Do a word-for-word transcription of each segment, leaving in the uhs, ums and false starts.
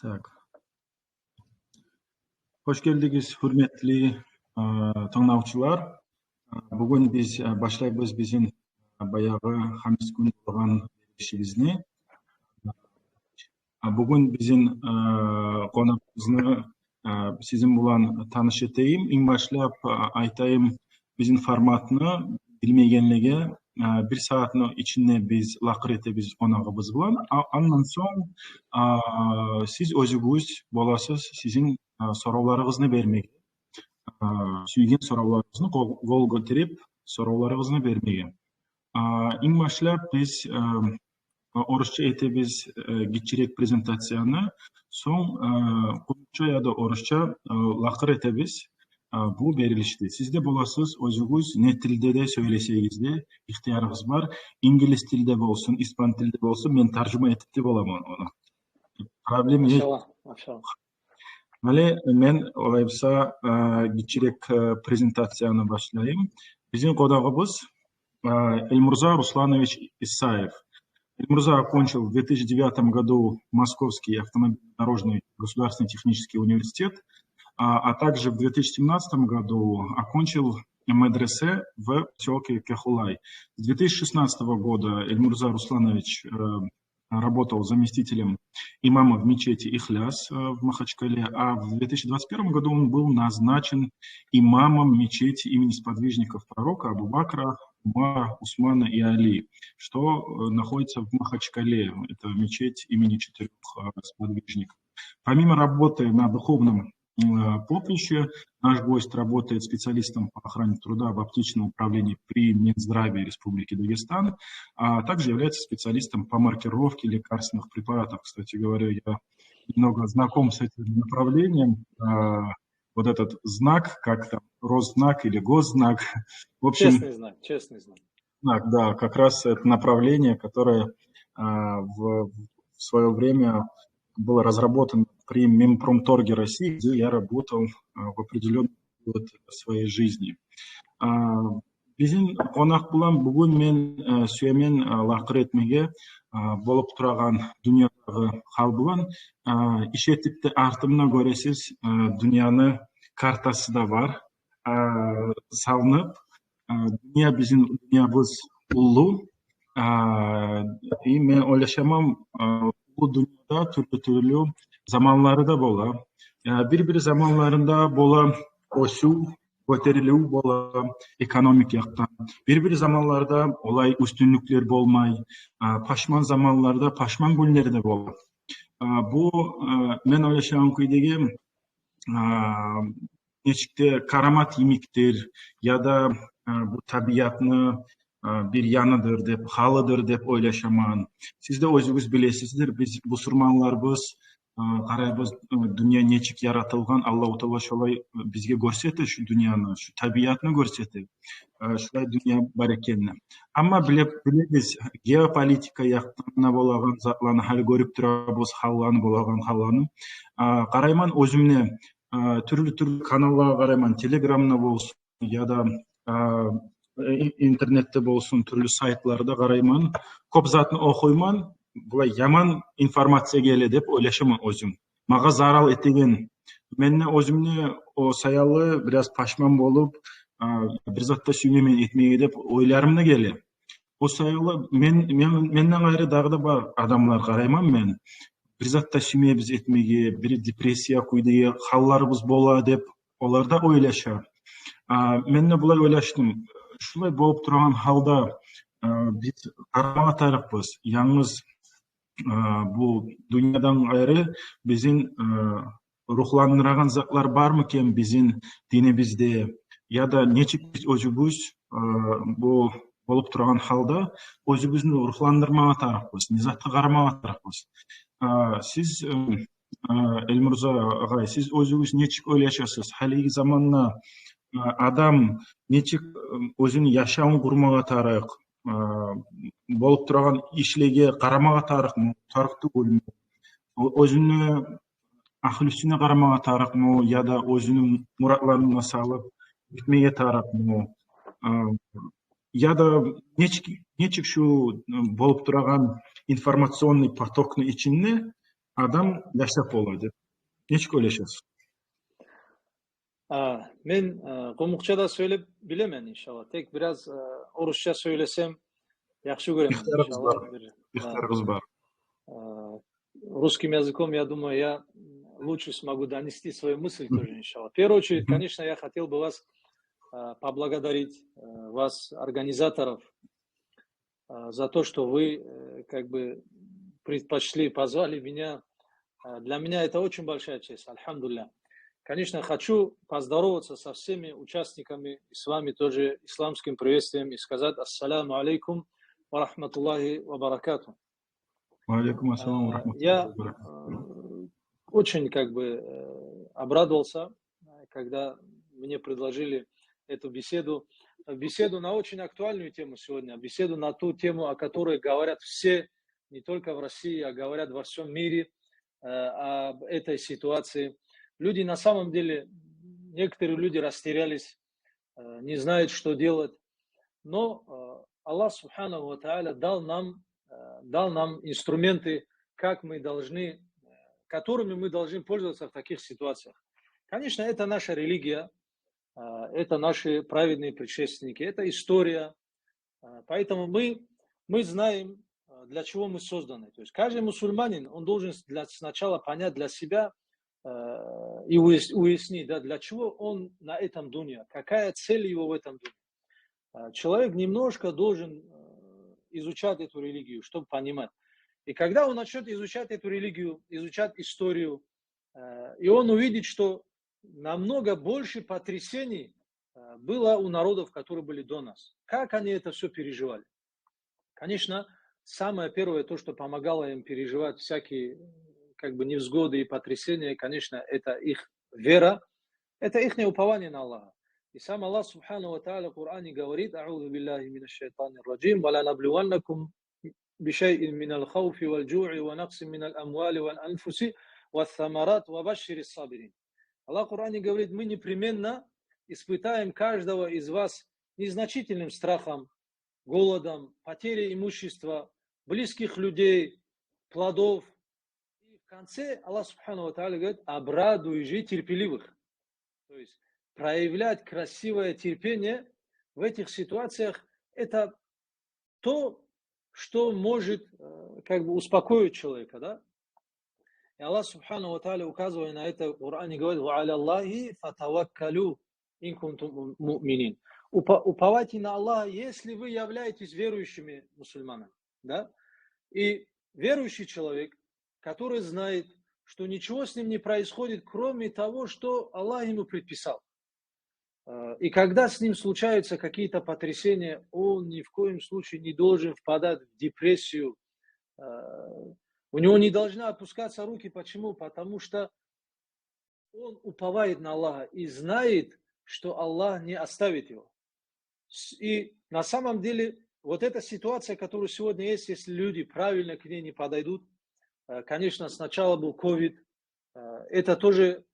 Так. Хош гелдигиз, гьюрметли, э, тынглавчулар. Э, бугюн биз, э, башлайбыз бизин, э, баягъы хамис гюн болгъан берилишибизни. Э, бугюн бизин, э, къонагъыбызны, э, сизин булан таныш этейим. Инг башлап, э, айтайым, бизин форматны билмегенлеге, э, бир сагьатны ичинде биз лакъыр этебиз къонагъыбыз булан. А, андан сонг, э, сиз оьзюгюз боласыз сизин, э, соравларыгъызны бермеге. Э, сюйген соравларыгъызны къол, къол гётерип, соравларыгъызны бермеге. Э, инг башлап биз, э, орусча этебиз, э, гиччирек презентацияны, сонг, э, къумукъча яда орусча, э, лакъыр этебиз, э, бу берилишде. Сиз де боласыз оьзюгюз не тилде де сёйлесегиз де, ихтиярыгъыз бар. Инглиз тилде болсун, испан тилде болсун, мен таржума этип де боламан ону. Проблема ёкъ. Машаллагь, машаллагь. Гьали мен олай буса, э, гиччирек, э, презентацияны башлайым. Бизин къонагъыбыз, э, Эльмурза Русланович Исаев. Эльмурза окончил в две тысячи девятом году Московский автомобильно-дорожный государственный технический университет, а, а также в две тысячи семнадцатом году окончил медресе в посёлке Кехулай. С две тысячи шестнадцатого года Эльмурза Русланович, э, работал заместителем имама в мечети Ихляс, э, в Махачкале, а в две тысячи двадцать первом году он был назначен имамом мечети имени сподвижников пророка Абу Бакра, Умара, Усмана и Али, что, э, находится в Махачкале. Это мечеть имени четырёх, э, сподвижников. Помимо работы на духовном, э, поприще, наш гость работает специалистом по охране труда в аптечном управлении при Минздраве Республики Дагестан, а также является специалистом по маркировке лекарственных препаратов. Кстати говоря, я немного знаком с этим направлением. А, вот этот знак, как там, Росзнак или Госзнак, в общем, честный знак, честный знак. Знак, да, как раз это направление, которое, а, в, в своё время было разработано при Минпромторге России, где я работал, а, в определённый период своей жизни. А, бизин къонакъ булан бугюн мен, а, сюемен, а, лакъыр этмеге, а, болуп турагъан дюньядагъы гьал булан, а, иш этип де артымда гёресиз, а, дюньяны картасы да бар, а, салынып, а, дюнья, бизин дюньябыз уллу. А, и мен ойлашаман, а, бу дюньяда тюрлю-тюрлю заманлары да бола. А, бир-бир заманларында бола оьсюв, гётерилив бола экономик якъдан. Бир-бир заманларда олай уьстюнлюклер болмай, а, пашман заманларда пашман гюнлер де бола. А, бу, а, мен ойлашагъан кюйдеги, а, нечик де карамат йимикдир, яда, а, бу табиатны, а, бир яныдыр деп, гьалыдыр деп ойлашаман. Сиз де оьзюгюз билесиздир, биз бусурманларбыз, а, къарайбыз, а, дюнья нечик яратылгъан, Аллагьу Таала шолай, а, бизге гёрсете шу дюньяны, шу табиатны гёрсете, а, шулай дюнья бар экенни. Амма биле-, билебиз, геополитика якъдан да болагъан затланы, гьали гёрюп турабыз гьалланы, болагъан гьалланы. А, къарайман оьзюм де, а, тюрлю-тюрлю каналлагъа къарайман, Телеграмда болсун, яда, а, ин-, интернетде болсун, тюрлю сайтларда къарайман. Кёп затны охуйман, булай яман информация геле деп ойлашаман оьзюм. Магъа зарал этеген. Мен де оьзюм де о саялы бираз пашман болуп, а, бир зат да сюймеймен этмеге деп ойларым да геле. О саялы мен, мен, менден къайры дагъы да бар адамлар, къарайман мен. Бир зат да сюймейбиз этмеге, бир депрессия кюйдеги гьалларыбыз бола деп олар да ойлаша. А, мен де булай ойлашдым. Шулай болуп турагъан гьалда, а, биз къарамагъа тарыкъбыз. Янгыз, а, бу дюньядан къайры бизин, а, рухландырагъан затлар бармы экен бизин динибизде? Яда нечик биз оьзюбюз, а, бу болуп турагъан гьалда оьзюбюзню рухландырмагъа тарыкъбыз, не затгъа къарамагъа тарыкъбыз? А, сиз, э, э, Эльмурза агъай, сиз оьзюгюз нечик ойлашасыз? Гьалиги заманда, э, адам нечик, э, оьзюню яшавун къурмагъа тарыкъ, э, болуп турагъан ишлеге къарамагъа тарыкъмы, тарыкъ тюгюлмю? О-, оьзюню агьлюсюне къарамагъа тарыкъмы, яда оьзюню муратларына салып гетмеге тарыкъмы? Э, яда нечик, нечик шу, э, болуп турагъан информационный потокну ичинде адам яшап бола деп. Нечик ойлашасыз? А, мен, э, къумукъча да сёйлеп билемен, иншаллагь. Тек бираз, э, орусча сёйлесем, яхшы гёремен, иншаллагь. Ихтиярыгъыз бар. Бир, да. Ихтиярыгъыз бар. Э, русским языком, я думаю, я лучше смогу донести свою мысль тоже, иншаллагь. В первую очередь, конечно, я хотел бы вас, э, поблагодарить, э, вас, организаторов, э, за то, что вы, э, как бы предпочли, позвали меня. Э, для меня это очень большая честь, альхамдулилля. Конечно, хочу поздороваться со всеми участниками и с вами тоже исламским приветствием и сказать: «Ассаламу алейкум ва рахматуллахи ва баракатух». Ва алейкум ассалам ва рахматуллахи ва баракатух. Э, я, э, очень, как бы, э, обрадовался, э, когда мне предложили эту беседу, э, беседу на очень актуальную тему сегодня, беседу на ту тему, о которой говорят все, не только в России, а говорят во всём мире, э, об этой ситуации. Люди на самом деле, некоторые люди растерялись, э, не знают, что делать. Но, э, Аллах Субханаху ва Тааля дал нам, э, дал нам инструменты, как мы должны, э, которыми мы должны пользоваться в таких ситуациях. Конечно, это наша религия, э, это наши праведные предшественники, это история. Э, поэтому мы, мы знаем, э, для чего мы созданы. То есть каждый мусульманин, он должен для, сначала понять для себя, э, и уяс-, уяснить, да, для чего он на этом дунья, какая цель его в этом дунья. Э, человек немножко должен, э, изучать эту религию, чтобы понимать. И когда он начнёт изучать эту религию, изучать историю, э, и он увидит, что намного больше потрясений, э, было у народов, которые были до нас. Как они это всё переживали? Конечно, самое первое, то, что помогало им переживать всякие, как бы, невзгоды и потрясения, конечно, это их вера, это ихнее упование на Аллаха. И сам Аллах Субханаху ва Тааля в Коране говорит: «Аузу биллахи минаш шайтанир раджим, ва ланаблуваннакум бишайин минал хауфи вал джуи ва наксин минал амвали вал анфуси вас самарат ва башширис сабирин». Аллах в Коране говорит: «Мы непременно испытаем каждого из вас незначительным страхом, голодом, потерей имущества, близких людей, плодов». И в конце Аллах Субханаху ва Тааля говорит: «Обрадуй же терпеливых». То есть проявлять красивое терпение в этих ситуациях, это то, что может, э, как бы успокоить человека, да? И Аллах Субханаху ва Тааля, указывая на это в Коране, говорит: «Ва аля Аллахи фатаваккалю ин кунтум му-, муъминин». Упа-, уповайте на Аллаха, если вы являетесь верующими мусульманами, да? И верующий человек, который знает, что ничего с ним не происходит, кроме того, что Аллах ему предписал. Э, и когда с ним случаются какие-то потрясения, он ни в коем случае не должен впадать в депрессию. Э, у него не должны опускаться руки. Почему? Потому что он уповает на Аллаха и знает, что Аллах не оставит его. С-, и на самом деле, вот эта ситуация, которая сегодня есть, если люди правильно к ней не подойдут, э, конечно, сначала был ковид, э, это тоже,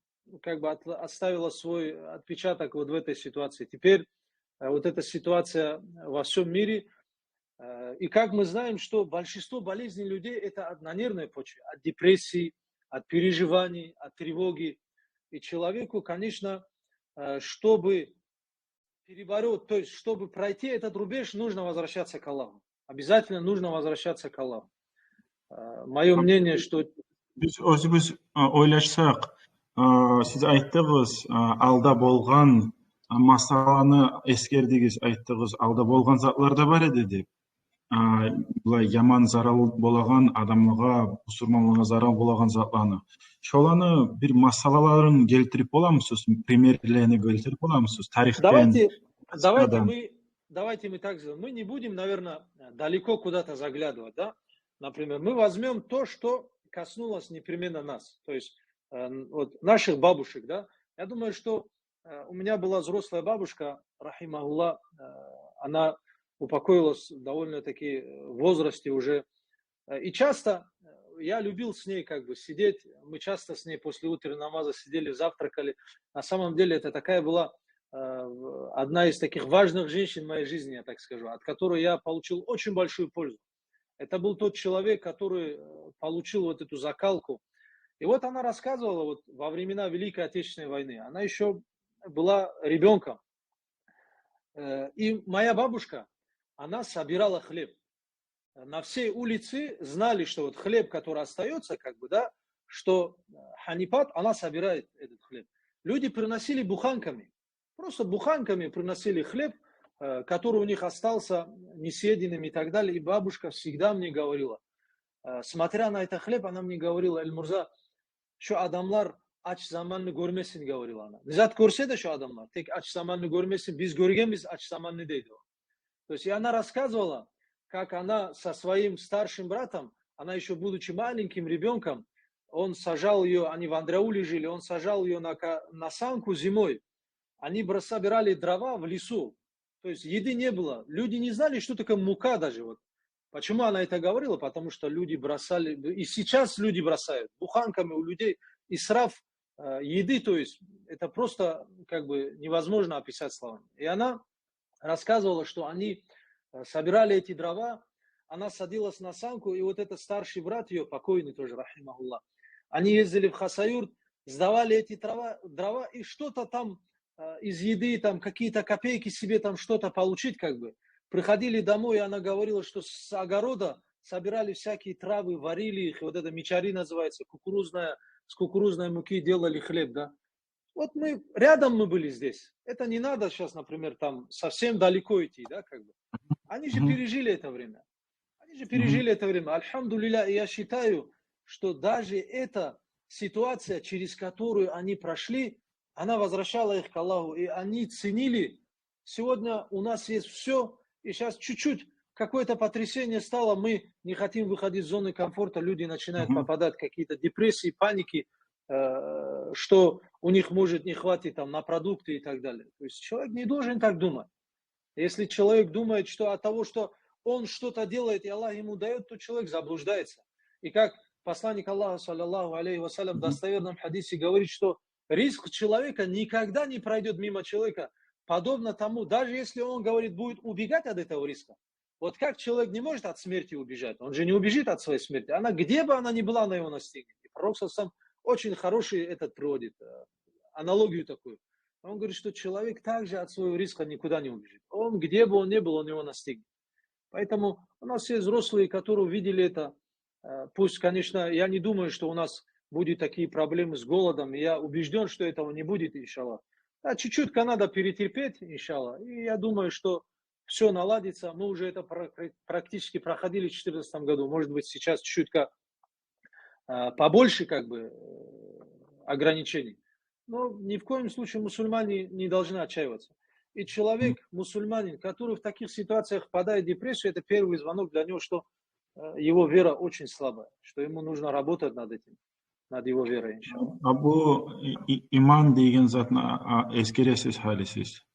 как бы, отла-, оставило свой отпечаток вот в этой ситуации. Теперь, э, вот эта ситуация во всём мире, э, и как мы знаем, что большинство болезней людей — это от, на нервной почве, от депрессии, от переживаний, от тревоги. И человеку, конечно, э, чтобы перебороть, то есть, чтобы пройти этот рубеж, нужно возвращаться к Аллаху. Обязательно нужно возвращаться к Аллаху. Э, моё мнение, что... Биз оьзюбюз, э, ойлашсакъ, э, сиз айтдыгъыз, э, алда болгъан, э, масъаланы эсгердигиз, айтдыгъыз, алда болгъан затлар да бар эди деп. А, булай яман зарал болагъан адамлагъа, бусурманлагъа зарал болагъан затланы. Шоланы бир масъалаларын гелтирип боламысыз, примерлерин гелтирип боламысыз тарихтен, историядан? Давайте, давайте мы, давайте мы так сделаем. Мы не будем, наверное, далеко куда-то заглядывать, да? Например, мы возьмём то, что коснулось непременно нас, то есть, э, вот наших бабушек, да? Я думаю, что Э, у меня была взрослая бабушка, рахимахуллах, э, она упокоилась довольно-таки, э, в возрасте уже. Э, и часто, э, я любил с ней как бы сидеть, мы часто с ней после утреннего намаза сидели, завтракали. На самом деле это такая была, э, в-, одна из таких важных женщин в моей жизни, я так скажу, от которой я получил очень большую пользу. Это был тот человек, который, э, получил вот эту закалку, И вот она рассказывала, вот во времена Великой Отечественной войны, она ещё была ребёнком. Э, и моя бабушка, она собирала хлеб. На всей улице знали, что вот хлеб, который остаётся, как бы, да, что, э, Ханипат, она собирает этот хлеб. Люди приносили буханками. Просто буханками приносили хлеб, э, который у них остался несъеденным и так далее. И бабушка всегда мне говорила, э, смотря на этот хлеб, она мне говорила: «Эльмурза, шо адамлар ач заманны гёрмесин», говорила она. «Не зат гёрсе де шо адамлар, тек ач заманны гёрмесин, биз гёргенбиз ач заманны», дейди о. То есть и она рассказывала, как она со своим старшим братом, она ещё будучи маленьким ребёнком, он сажал её, они в Андрауле жили, он сажал её на ка-, на санку зимой. Они бра-, собирали дрова в лесу. То есть еды не было. Люди не знали, что такое мука даже. Вот. Почему она это говорила? Потому что люди бросали, и сейчас люди бросают буханками у людей. Исраф, э, еды, то есть это просто как бы невозможно описать словами. И она рассказывала, что они, э, собирали эти дрова, она садилась на санку, и вот этот старший брат её, покойный тоже, рахимахуллах, они ездили в Хасавюрт, сдавали эти дрова, дрова, и что-то там, э, из еды, там какие-то копейки себе там что-то получить, как бы. Приходили домой, и она говорила, что с огорода собирали всякие травы, варили их, и вот это мичари называется, кукурузная, с кукурузной муки делали хлеб, да. Вот мы, рядом мы были здесь. Это не надо сейчас, например, там совсем далеко идти, да, как бы. Они же Мгм. пережили это время. Они же Мгм. пережили это время. Альхамдулилля, и я считаю, что даже эта ситуация, через которую они прошли, она возвращала их к Аллаху, и они ценили. Сегодня у нас есть всё, и сейчас чуть-чуть какое-то потрясение стало, мы не хотим выходить из зоны комфорта, люди начинают Мгм. попадать в какие-то депрессии, паники, э, что у них может не хватить там на продукты и так далее. То есть человек не должен так думать. Если человек думает, что от того, что он что-то делает и Аллах ему даёт, то человек заблуждается. И как посланник Аллаха, саллаллаху алейхи ва саллям, в Мгм. достоверном хадисе говорит, что ризкъ человека никогда не пройдёт мимо человека, подобно тому, даже если он, говорит, будет убегать от этого ризкъа. Вот как человек не может от смерти убежать? Он же не убежит от своей смерти. Она, где бы она ни была, она его настигнет. И пророк, саллаллаху алейхи ва саллям, очень хороший этот приводит, э, аналогию такую. Он говорит, что человек также от своего ризкъа никуда не убежит. Он, где бы он ни был, он его настигнет. Поэтому у нас есть взрослые, которые увидели это. Э, пусть, конечно, я не думаю, что у нас будут такие проблемы с голодом. Я убеждён, что этого не будет, иншаллах. Да, чуть-чутка надо перетерпеть, иншаллах. И я думаю, что всё наладится. Мы уже это пра-, пра-, практически проходили в четырнадцатом году. Может быть, сейчас чуть-чутка, э, побольше, как бы, э, ограничений. Но ни в коем случае мусульмане не должны отчаиваться. И человек, Мгм. мусульманин, который в таких ситуациях впадает в депрессию, это первый звонок для него, что, э, его вера очень слабая, что ему нужно работать над этим, над его верой, иншаллах. А бу и-, и-, иман деген затны, а, а, эсгересиз гьали сиз.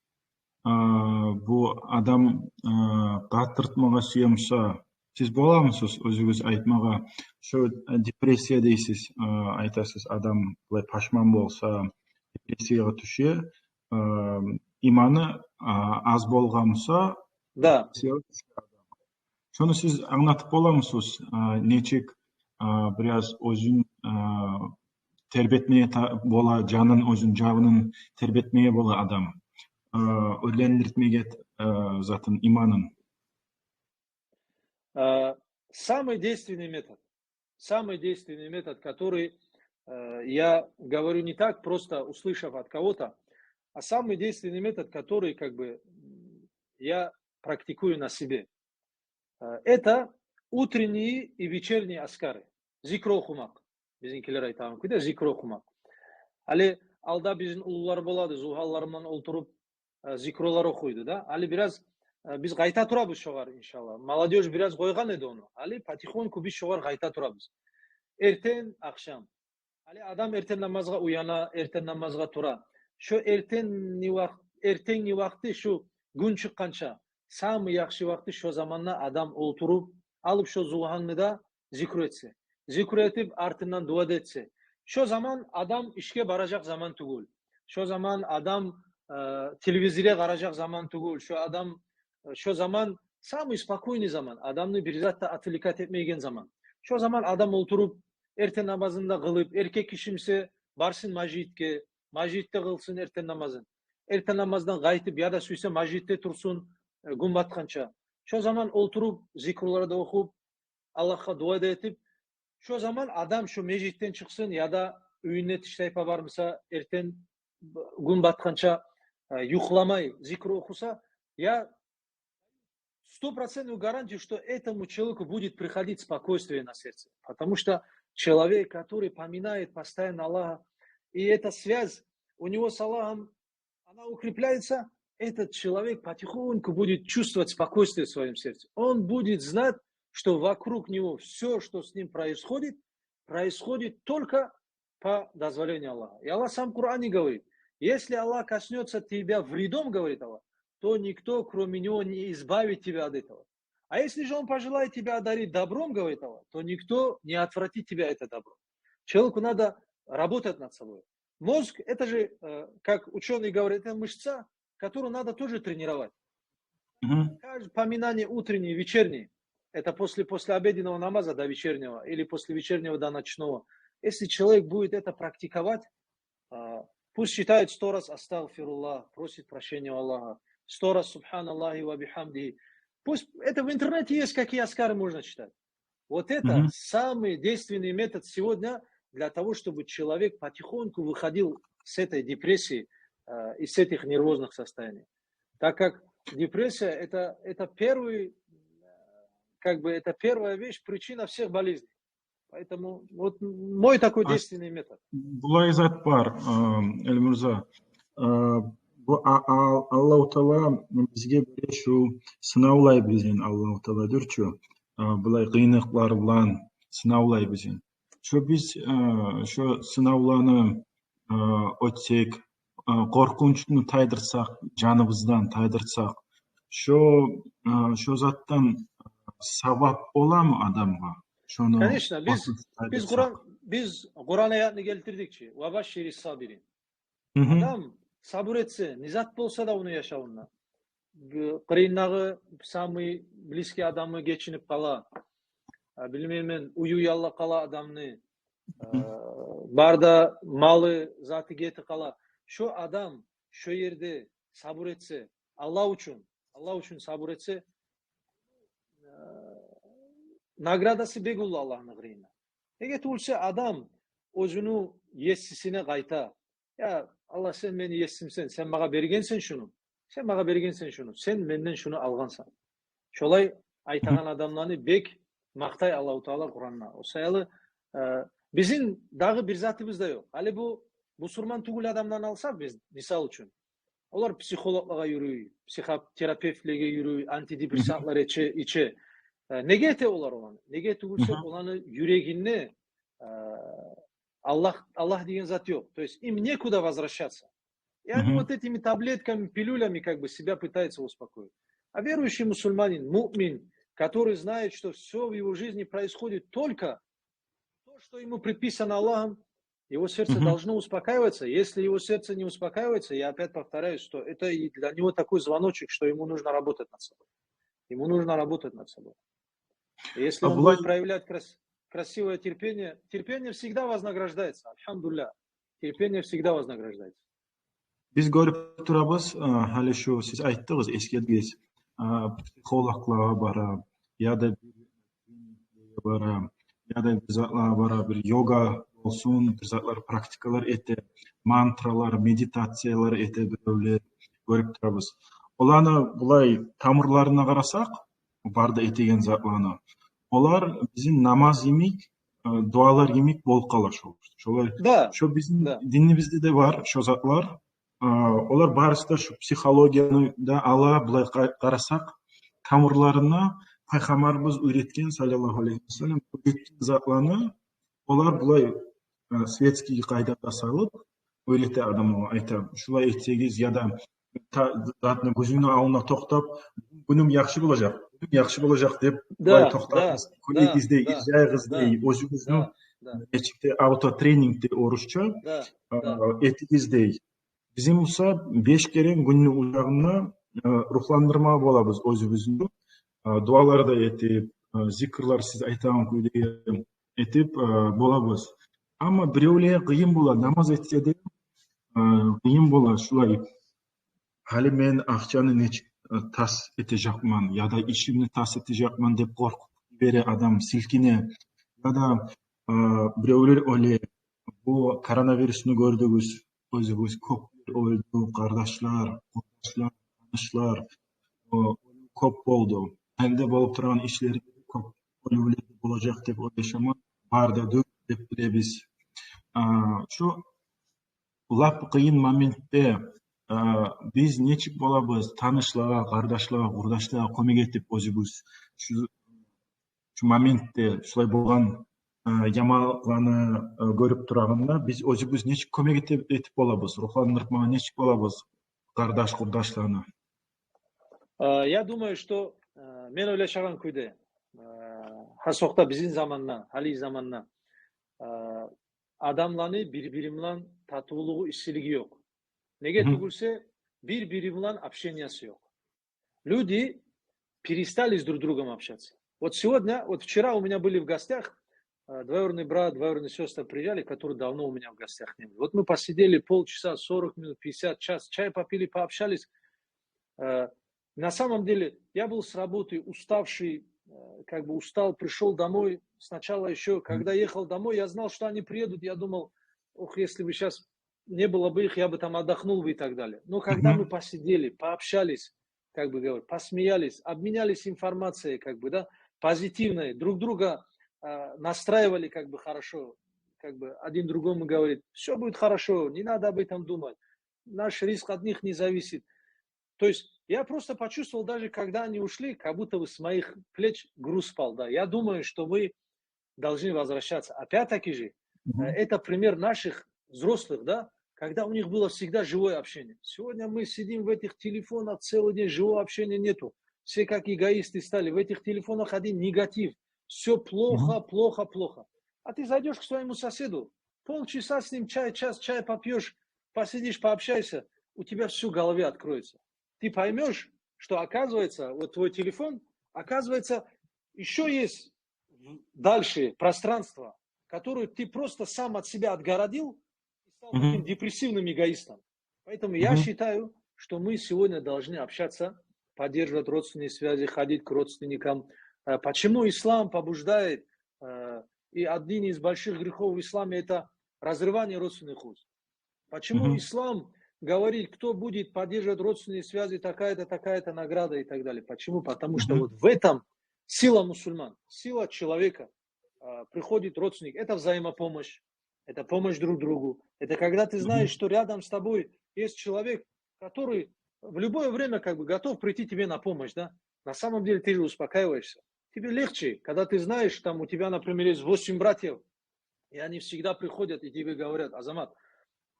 А, бу адам, а, къатыртмагъа сюе буса, сиз боламысыз оьзюгюз айтмагъа, шо, а, депрессия дейсиз, а, айтасыз, адам булай пашман болса, депрессиягъа тюше, а, иманы, а, аз болгъан буса, Да. депрессиягъа тюше адам. Шону сиз англатып боламысыз, а, нечик, а, бираз оьзюн, а, тербетмеге та-, бола, жанын, оьзюн, жанын тербетмеге бола адам, а, оьрлендиртмеге, а, затын, иманын? А, самый действенный метод, самый действенный метод, который, э, я говорю не так, просто услышав от кого-то, а самый действенный метод, который, как бы, м, я практикую на себе, э, это утренние и вечерние азкары. Зикру охумакъ. Бизинкилер айтагъан кюйде зикру охумакъ. Гьали алда бизин уллулар болады, зугьанлар булан олтуруп, э, зикрулар охуйду да. Гьали бираз, э, биз къайта турабыз шогъар, иншаллах. Молодёжь бираз къойгъан эди ону. Гьали потихоньку биз шогъар къайта турабыз. Эртен, ахшам. Гьали адам эртен намазгъа уяна, эртен намазгъа тура. Шо эртенни вакъ-, эртенги вакъти, шо гюн чыкъгъанча, самый яхшы вакъти шо заманда адам олтуруп, алып шо зугьанны да зикру этсе. Зикру этип, артындан дуа да этсе. Шо заман адам ишге баражакъ заман тюгюл. Шо заман адам, э, телевизоргъа къаражакъ заман тюгюл. Шо адам, э, шо заман самый спокойный заман. Адамны бир зат да отвлекать этмейген заман. Шо заман адам олтуруп, эртен намазын да къылып, эркек киши буса, барсын межитге, межитде къылсын эртен намазын. Эртен намаздан къайтып, яда сюйсе межитде турсун, э, гюн батгъанча. Шо заман олтуруп, зикрулар да охуп, Аллагьгъа дуа да этип, шо заман адам шо межитден чыкъсын, яда уьюнде тиштайпа бар буса, эртен гюн батгъанча, э, юхламай зикру охуса, я стопроцентную гарантию, что этому человеку будет приходить спокойствие на сердце. Потому что человек, который поминает постоянно Аллаха, и эта связь у него с Аллахом, она укрепляется, этот человек потихоньку будет чувствовать спокойствие в своём сердце. Он будет знать, что вокруг него всё, что с ним происходит, происходит только по дозволению Аллаха. И Аллах сам в Коране говорит: «Если Аллах коснётся тебя вредом, говорит Аллах, то никто, кроме Него, не избавит тебя от этого. А если же Он пожелает тебя одарить добром, говорит Аллах, то никто не отвратит тебя это добро». Человеку надо работать над собой. Мозг, это же, э, как учёные говорят, это мышца, которую надо тоже тренировать. Мгм. Каждое поминание утреннее, вечернее, это после, после обеденного намаза до вечернего или после вечернего до ночного. Если человек будет это практиковать, а, пусть читает сто раз «Астагфируллах», просит прощения у Аллаха, сто раз «Субханаллахи ва бихамдихи». Пусть это в интернете есть, какие азкары можно читать. Вот это самый действенный метод сегодня для того, чтобы человек потихоньку выходил с этой депрессии, э, и с этих нервозных состояний. Так как депрессия это, это первый, э, как бы это первая вещь, причина всех болезней. Поэтому вот мой такой действенный метод. Булай зат бар, э, Эльмурза. Э, бу а-, а-, Аллагьу Таала бизге бере шу сынавлай бизин, Аллагьу Таала дюр чю. Э, булай къыйынлыкълар булан сынавлай бизин. Шо биз, э, шо сынавланы, э, оьтсек, э, къоркъунчну тайдырсакъ, жаныбыздан тайдырсакъ, шо, э, шо затдан савап боламы адамгъа? Шону... Конечно, биз, биз Къуран, биз Къуран аятны гелтирдик чи: «Ва башшири сабирин». Мгм. Адам сабур этсе, не зат болса да ону яшавунда, бу къырыйындагъы самый близкий адамы гечинип къала, а, билмеймен, уьюн яллап къала адамны, мгм, а, бар да малы, заты гетип къала. Шо адам шо ерде сабур этсе, Аллагь учун, Аллагь учун сабур этсе, а, наградасы бек уллу Аллагьны къырыйында. Неге тюгюлсе, адам оьзюню есисине къайта. «Я Аллагь, сен мени есимсен, сен магъа бергенсен шуну, сен магъа бергенсен шуну, сен менден шуну алгъансан». Шолай айтагъан адамланы бек макътай Аллагьу Таала Къуранда. О саялы, э, бизин дагъы бир затыбыз да ёкъ. Гьали бу бусурман тюгюл адамланы алсакъ биз, мисал учун, олар психологлагъа юрюй, психотерапевтлеге юрюй, антидепрессантлар иче, иче. Э, неге эте олар оланы? Неге тюгюлсе, оланы юрегинде, э, Аллагь, Аллагь деген зат ёкъ. То есть им некуда возвращаться. И они вот этими таблетками, пилюлями как бы себя пытаются успокоить. А верующий мусульманин, муъмин, который знает, что всё в его жизни происходит только то, что ему предписано Аллахом, его сердце должно успокаиваться. Если его сердце не успокаивается, я опять повторяюсь, что это и для него такой звоночек, что ему нужно работать над собой. Ему нужно работать над собой. Если он будет проявлять крас-, красивое терпение, терпение всегда вознаграждается, альхамдулилля. Терпение всегда вознаграждается. Биз гёрюп турабыз, а, гьали шу сиз айтдыгъыз, эсгердигиз, а, психологлагъа бара, яда бир бара, яда бир затлагъа бара, бир йога болсун, бир затлар, практикалар эте, мантралар, медитациялар эте биревлер, гёрюп турабыз. Оланы булай тамурларына къарасакъ, бары да этеген затланы, олар бизин намаз йимик, э, дуалар йимик болуп къала шо. Шолай, шо бизин динибизде де бар шо затлар. А, олар барысы да шу психологияны да ала, булай къа-, къарасакъ, тамурларына Пайхаммарыбыз уьйретген, саллаллагьу алайгьи ва саллам, уьйретген затланы олар булай, э, светский къайдагъа салып, уьйрете адамлагъа, айта: «Шулай этсегиз», яда та-, затны гёзюню алдына токътап: «Гюнюм яхшы болажакъ, гюнюм яхшы болажакъ», — деп, булай токътатыгъыз, кюлегиз дей, иржайыгъыз дей, оьзюгюзню нечик де, аутотренинг дей орусча, э, этигиз дей. Бизин буса беш керен гюнню ужагъында, э, ругьландырма болабыз оьзюбюзню. Э, дуалар да этип, э, зикрлер сиз айтагъан кюйде, этип, э, болабыз. Амма биревлеге къыйын бола, намаз этсе де, э, къыйын бола шулай. Гьали мен акъчаны нечик, э, тас этежекмен, яда ишимни тас этежекмен деп къоркъуп бере адам, силкине. Яда, э, биревлер оьле, бу коронавирусну гёрдюгюз, оьзюгюз кёп оьлдю, къардашлар, къурдашлар, танышлар, э, кёп болду. Энди болуп турагъан ишлер кёп оьлювлер болажакъ деп ойлашаман. Бар да дюр деп билебиз. А, шу лап къыйын моментде, а, биз нечик болабыз, танышлагъа, къардашлагъа, къурдашлагъа кёмек этип оьзюбюз? Шу, шу моментде шулай болгъан, а, яманланы, а, гёрюп турагъанда, биз оьзюбюз нечик кёмек этип, этип болабыз? Ругьландырмагъа нечик болабыз къардаш-къурдашланы? А, я думаю, что, а, мен ойлашагъан кюйде, а, гьасокъда бизин заманда, гьали заманда, а, адамланы бир-бири булан татывлугъу, иссилиги ёкъ. Неге тюгюлсе, бир-бири булан общениясы ёкъ. Люди перестали с друг другом общаться. Вот сегодня, вот вчера у меня были в гостях, э, двоюродный брат, двоюродные сёстры приезжали, которые давно у меня в гостях не были. Вот мы посидели полчаса, сорок минут, пятьдесят, час, чай попили, пообщались. Э, на самом деле, я был с работы уставший, э, как бы устал, пришёл домой. Сначала ещё, когда ехал домой, я знал, что они приедут. Я думал: «Ох, если бы сейчас не было бы их, я бы там отдохнул бы», и так далее. Но когда мы посидели, пообщались, как бы говорят, посмеялись, обменялись информацией, как бы, да, позитивной, друг друга, а, настраивали, как бы, хорошо, как бы один другому говорит: «Всё будет хорошо, не надо об этом думать, наш риск от них не зависит». То есть я просто почувствовал, даже когда они ушли, как будто бы с моих плеч груз спал, да. Я думаю, что мы должны возвращаться. Опять-таки же, э, это пример наших взрослых, да, когда у них было всегда живое общение. Сегодня мы сидим в этих телефонах целый день, живого общения нету. Все как эгоисты стали. В этих телефонах один негатив. Всё плохо, плохо, плохо. А ты зайдёшь к своему соседу, полчаса с ним чай, час чай попьёшь, посидишь, пообщайся, у тебя всё в голове откроется. Ты поймёшь, что, оказывается, вот твой телефон, оказывается, ещё есть в-, дальше пространство, которое ты просто сам от себя отгородил и стал таким депрессивным эгоистом. Поэтому я считаю, что мы сегодня должны общаться, поддерживать родственные связи, ходить к родственникам. Э, почему ислам побуждает, э, и один из больших грехов в исламе — это разрывание родственных уз? Почему ислам говорит, кто будет поддерживать родственные связи, такая-то, такая-то награда и так далее? Почему? Потому что вот в этом сила мусульман, сила человека. А, приходит родственник, это взаимопомощь, это помощь друг другу. Это когда ты знаешь, что рядом с тобой есть человек, который в любое время как бы готов прийти тебе на помощь, да? На самом деле ты же успокаиваешься. Тебе легче, когда ты знаешь, там у тебя, например, есть восемь братьев, и они всегда приходят и тебе говорят: «Азамат,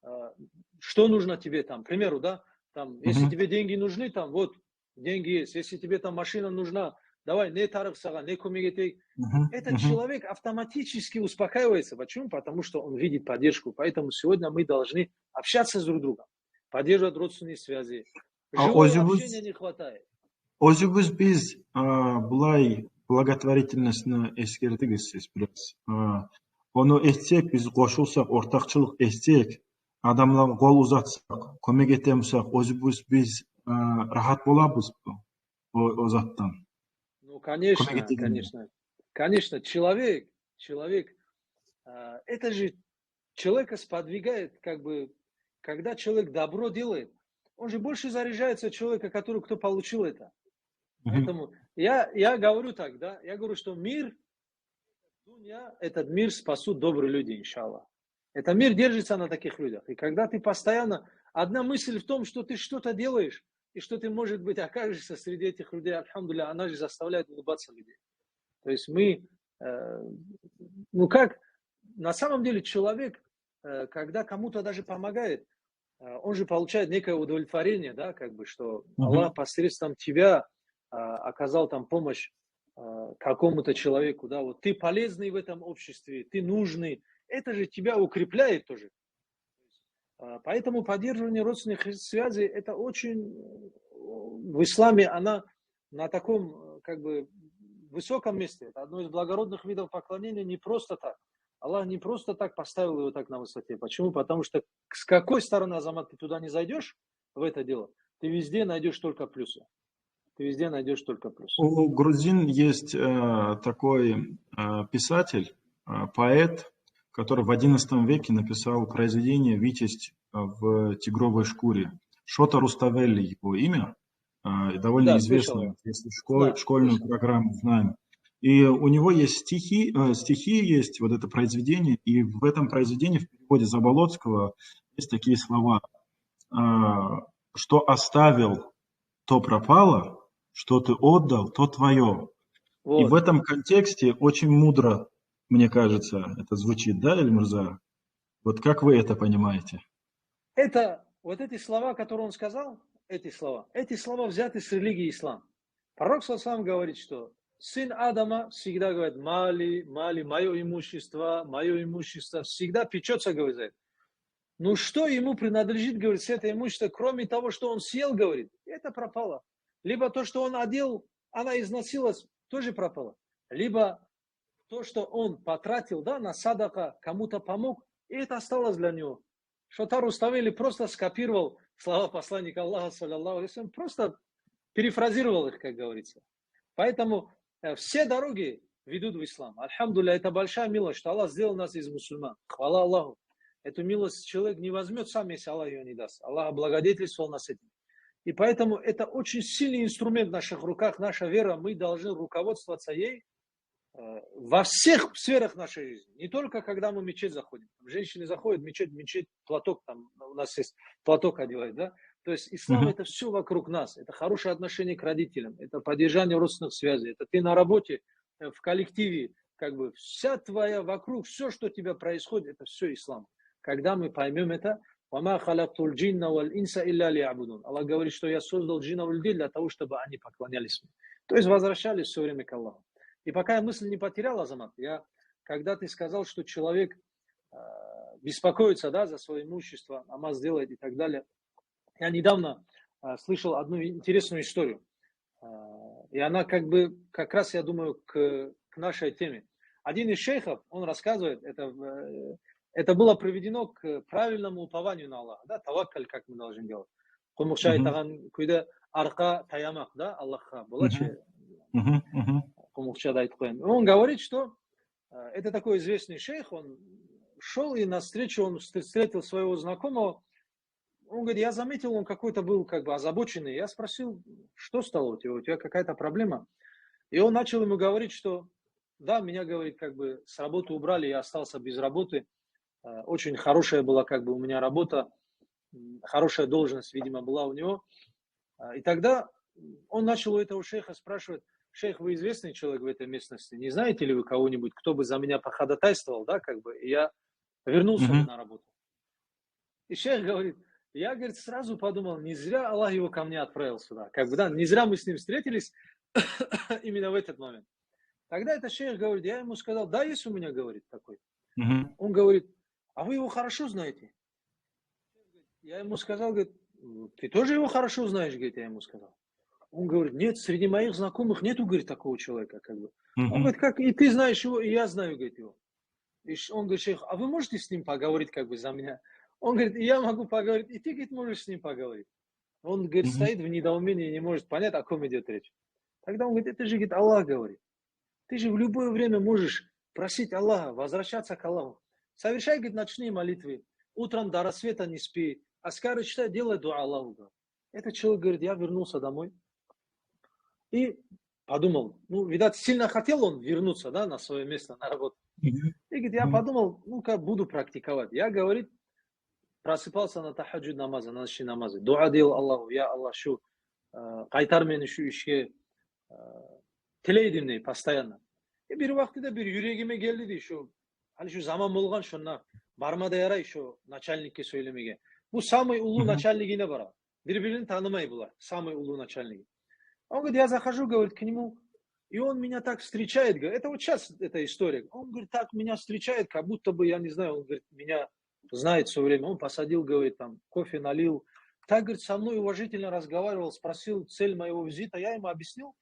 а, что нужно тебе там?» К примеру, да, там, если тебе деньги нужны, там, вот, деньги есть. Если тебе там машина нужна, давай, не тарыкъ сагъа, не кёмек этейик. Этот человек автоматически успокаивается. Почему? Потому что он видит поддержку. Поэтому сегодня мы должны общаться с друг другом, поддерживать родственные связи. А живого общения не хватает. Оьзюбюз биз, а, булай благотворительностьну эсгердигиз сиз бираз. А, ону этсек, биз къошулсакъ, ортакъчылыкъ этсек, адамлагъа къол узатсакъ, кёмек этемсек, оьзюбюз биз, а, рагьат болабыз бу, о, о затдан. Ну, конечно, конечно. Конечно, человек, человек, а, это же человека сподвигает, как бы, когда человек добро делает, он же больше заряжается человека, который, кто получил это. Поэтому я, я говорю так, да, я говорю, что мир, дунья, этот мир спасут добрые люди, иншаллах. Это мир держится на таких людях. И когда ты постоянно, одна мысль в том, что ты что-то делаешь, и что ты, может быть, окажешься среди этих людей, альхамдулилля, она же заставляет улыбаться людей. То есть мы, э, ну как, на самом деле человек, э, когда кому-то даже помогает, э, он же получает некое удовлетворение, да, как бы, что Аллах посредством тебя, а, оказал там помощь, а, какому-то человеку, да, вот ты полезный в этом обществе, ты нужный, это же тебя укрепляет тоже. А, поэтому поддерживание родственных связей — это очень, э, в исламе она на таком, э, как бы, высоком месте. Это одно из благородных видов поклонения не просто так. Аллах не просто так поставил его так на высоте. Почему? Потому что с какой стороны, Азамат, ты туда не зайдёшь, в это дело, ты везде найдёшь только плюсы. Ты везде найдёшь только плюсы. У грузин есть э, такой э, писатель, э, поэт, который в одиннадцатом веке написал произведение «Витязь в тигровой шкуре». Шота Руставели его имя, э, и довольно Да, известно, слышал. Если школь- Да, школьную слышал. Программу знаем. И у него есть стихи, э, стихи есть, вот это произведение, и в этом произведении, в переводе Заболоцкого, есть такие слова, э, что оставил, то пропало, что ты отдал, то твое. И в Вот. этом контексте очень мудро, мне кажется, это звучит, да, Эльмурза? Вот как вы это понимаете? Это, вот эти слова, которые он сказал, эти слова, эти слова взяты с религии ислам. Пророк, саллаллаху алейхи ва саллям, говорит, что сын Адама всегда говорит: «Мали, мали, моё имущество, моё имущество», всегда печётся, говорит, за это. Ну что ему принадлежит, говорит, с это имущество, кроме того, что он съел, говорит, это пропало. Либо то, что он одел, она износилась, тоже пропало. Либо то, что он потратил, да, на садака, кому-то помог, и это осталось для него. Шота Руставели просто скопировал слова посланника Аллаха, саллаллаху алейхи ва саллям, просто перефразировал их, как говорится. Поэтому э, все дороги ведут в ислам. Альхамдулилля, это большая милость, что Аллах сделал нас из мусульман. Хвала Аллаху. Эту милость человек не возьмёт сам, если Аллах её не даст. Аллах облагодетельствовал нас этим. И поэтому это очень сильный инструмент в наших руках, наша вера. Мы должны руководствоваться ей э, во всех сферах нашей жизни. Не только когда мы в мечеть заходим. Там женщины заходят в мечеть, в мечеть платок, там у нас есть платок одевают, да? То есть ислам — это всё вокруг нас. Это хорошее отношение к родителям, это поддержание родственных связей, это ты на работе, э, в коллективе, как бы вся твоя вокруг, всё, что у тебя происходит, это всё ислам. Когда мы поймём это, «Ва ма халактуль джинна валь инса илля лиябудун». Аллах говорит, что я создал джинов и людей для того, чтобы они поклонялись мне. То есть возвращались всё время к Аллаху. И пока я мысль не потерял, Азамат, я, когда ты сказал, что человек э, беспокоится, да, за своё имущество, намаз делает и так далее. Я недавно э, слышал одну интересную историю. Э, и она как бы, как раз, я думаю, к, к нашей теме. Один из шейхов, он рассказывает, это, э, это было приведено к правильному упованию на Аллаха, да, таваккаль, как мы должны делать. Къумукъча айтагъан кюйде аркъа таямакъ, да, Аллахгъа. Бола чы, къумукъчада айтып къояйым. Он говорит, что э, это такой известный шейх, он шёл и навстречу, он встр- встретил своего знакомого. Он говорит, я заметил, он какой-то был как бы озабоченный. Я спросил, что стало у тебя, у тебя какая-то проблема? И он начал ему говорить, что да, меня, говорит, как бы с работы убрали, я остался без работы. Э, Очень хорошая была как бы у меня работа, м, хорошая должность, видимо, была у него. А, И тогда он начал у этого шейха спрашивать: «Шейх, вы известный человек в этой местности, не знаете ли вы кого-нибудь, кто бы за меня походатайствовал, да, как бы, и я вернулся бы на работу?» И шейх говорит, я, говорит, сразу подумал, не зря Аллах его ко мне отправил сюда. Как бы, да, не зря мы с ним встретились именно в этот момент. Тогда этот шейх говорит, я ему сказал, да, есть у меня, говорит, такой. Он говорит, а вы его хорошо знаете? Я ему сказал, говорит, ты тоже его хорошо знаешь, говорит, я ему сказал. Он говорит, нет, среди моих знакомых нету, говорит, такого человека, как бы. Он говорит, как и ты знаешь его, и я знаю, говорит, его. И ш- он говорит, шейх, а вы можете с ним поговорить, как бы, за меня? Он говорит, и я могу поговорить, и ты, говорит, можешь с ним поговорить. Он, говорит, стоит в недоумении, не может понять, о ком идёт речь. Тогда он говорит, это же, говорит, Аллах говорит. Ты же в любое время можешь просить Аллаха, возвращаться к Аллаху. Совершай, говорит, ночные молитвы. Утром до рассвета не спи. Азкары читай, делай дуа Аллаху, говорит. Этот человек говорит, я вернулся домой и подумал, ну, видать, сильно хотел он вернуться, да, на своё место, на работу. И говорит, я подумал, ну-ка, буду практиковать. Я, говорит, просыпался на тахаджуд намазы, на ночные намазы. Дуа делал Аллаху, я Аллах, шу, э, къайтар мени шу ишге, э, тилей эдим дей постоянно. И бир вакътиде бир юрегиме гелди дей, шу, гьали шу заман болгъан, шонда барма да ярай шу начальникге сёйлемеге. Бу самый уллу начальнигине бара. Бир-бирин танымай булар, самый уллу начальниги. Он говорит, я захожу, говорит, к нему, и он меня так встречает, говорит, это вот сейчас эта история. Он, говорит, так меня встречает, как будто бы, я не знаю, он, говорит, меня знает всё время. Он посадил, говорит, там, кофе налил. Так, говорит, со мной уважительно разговаривал, спросил цель моего визита. Я ему объяснил,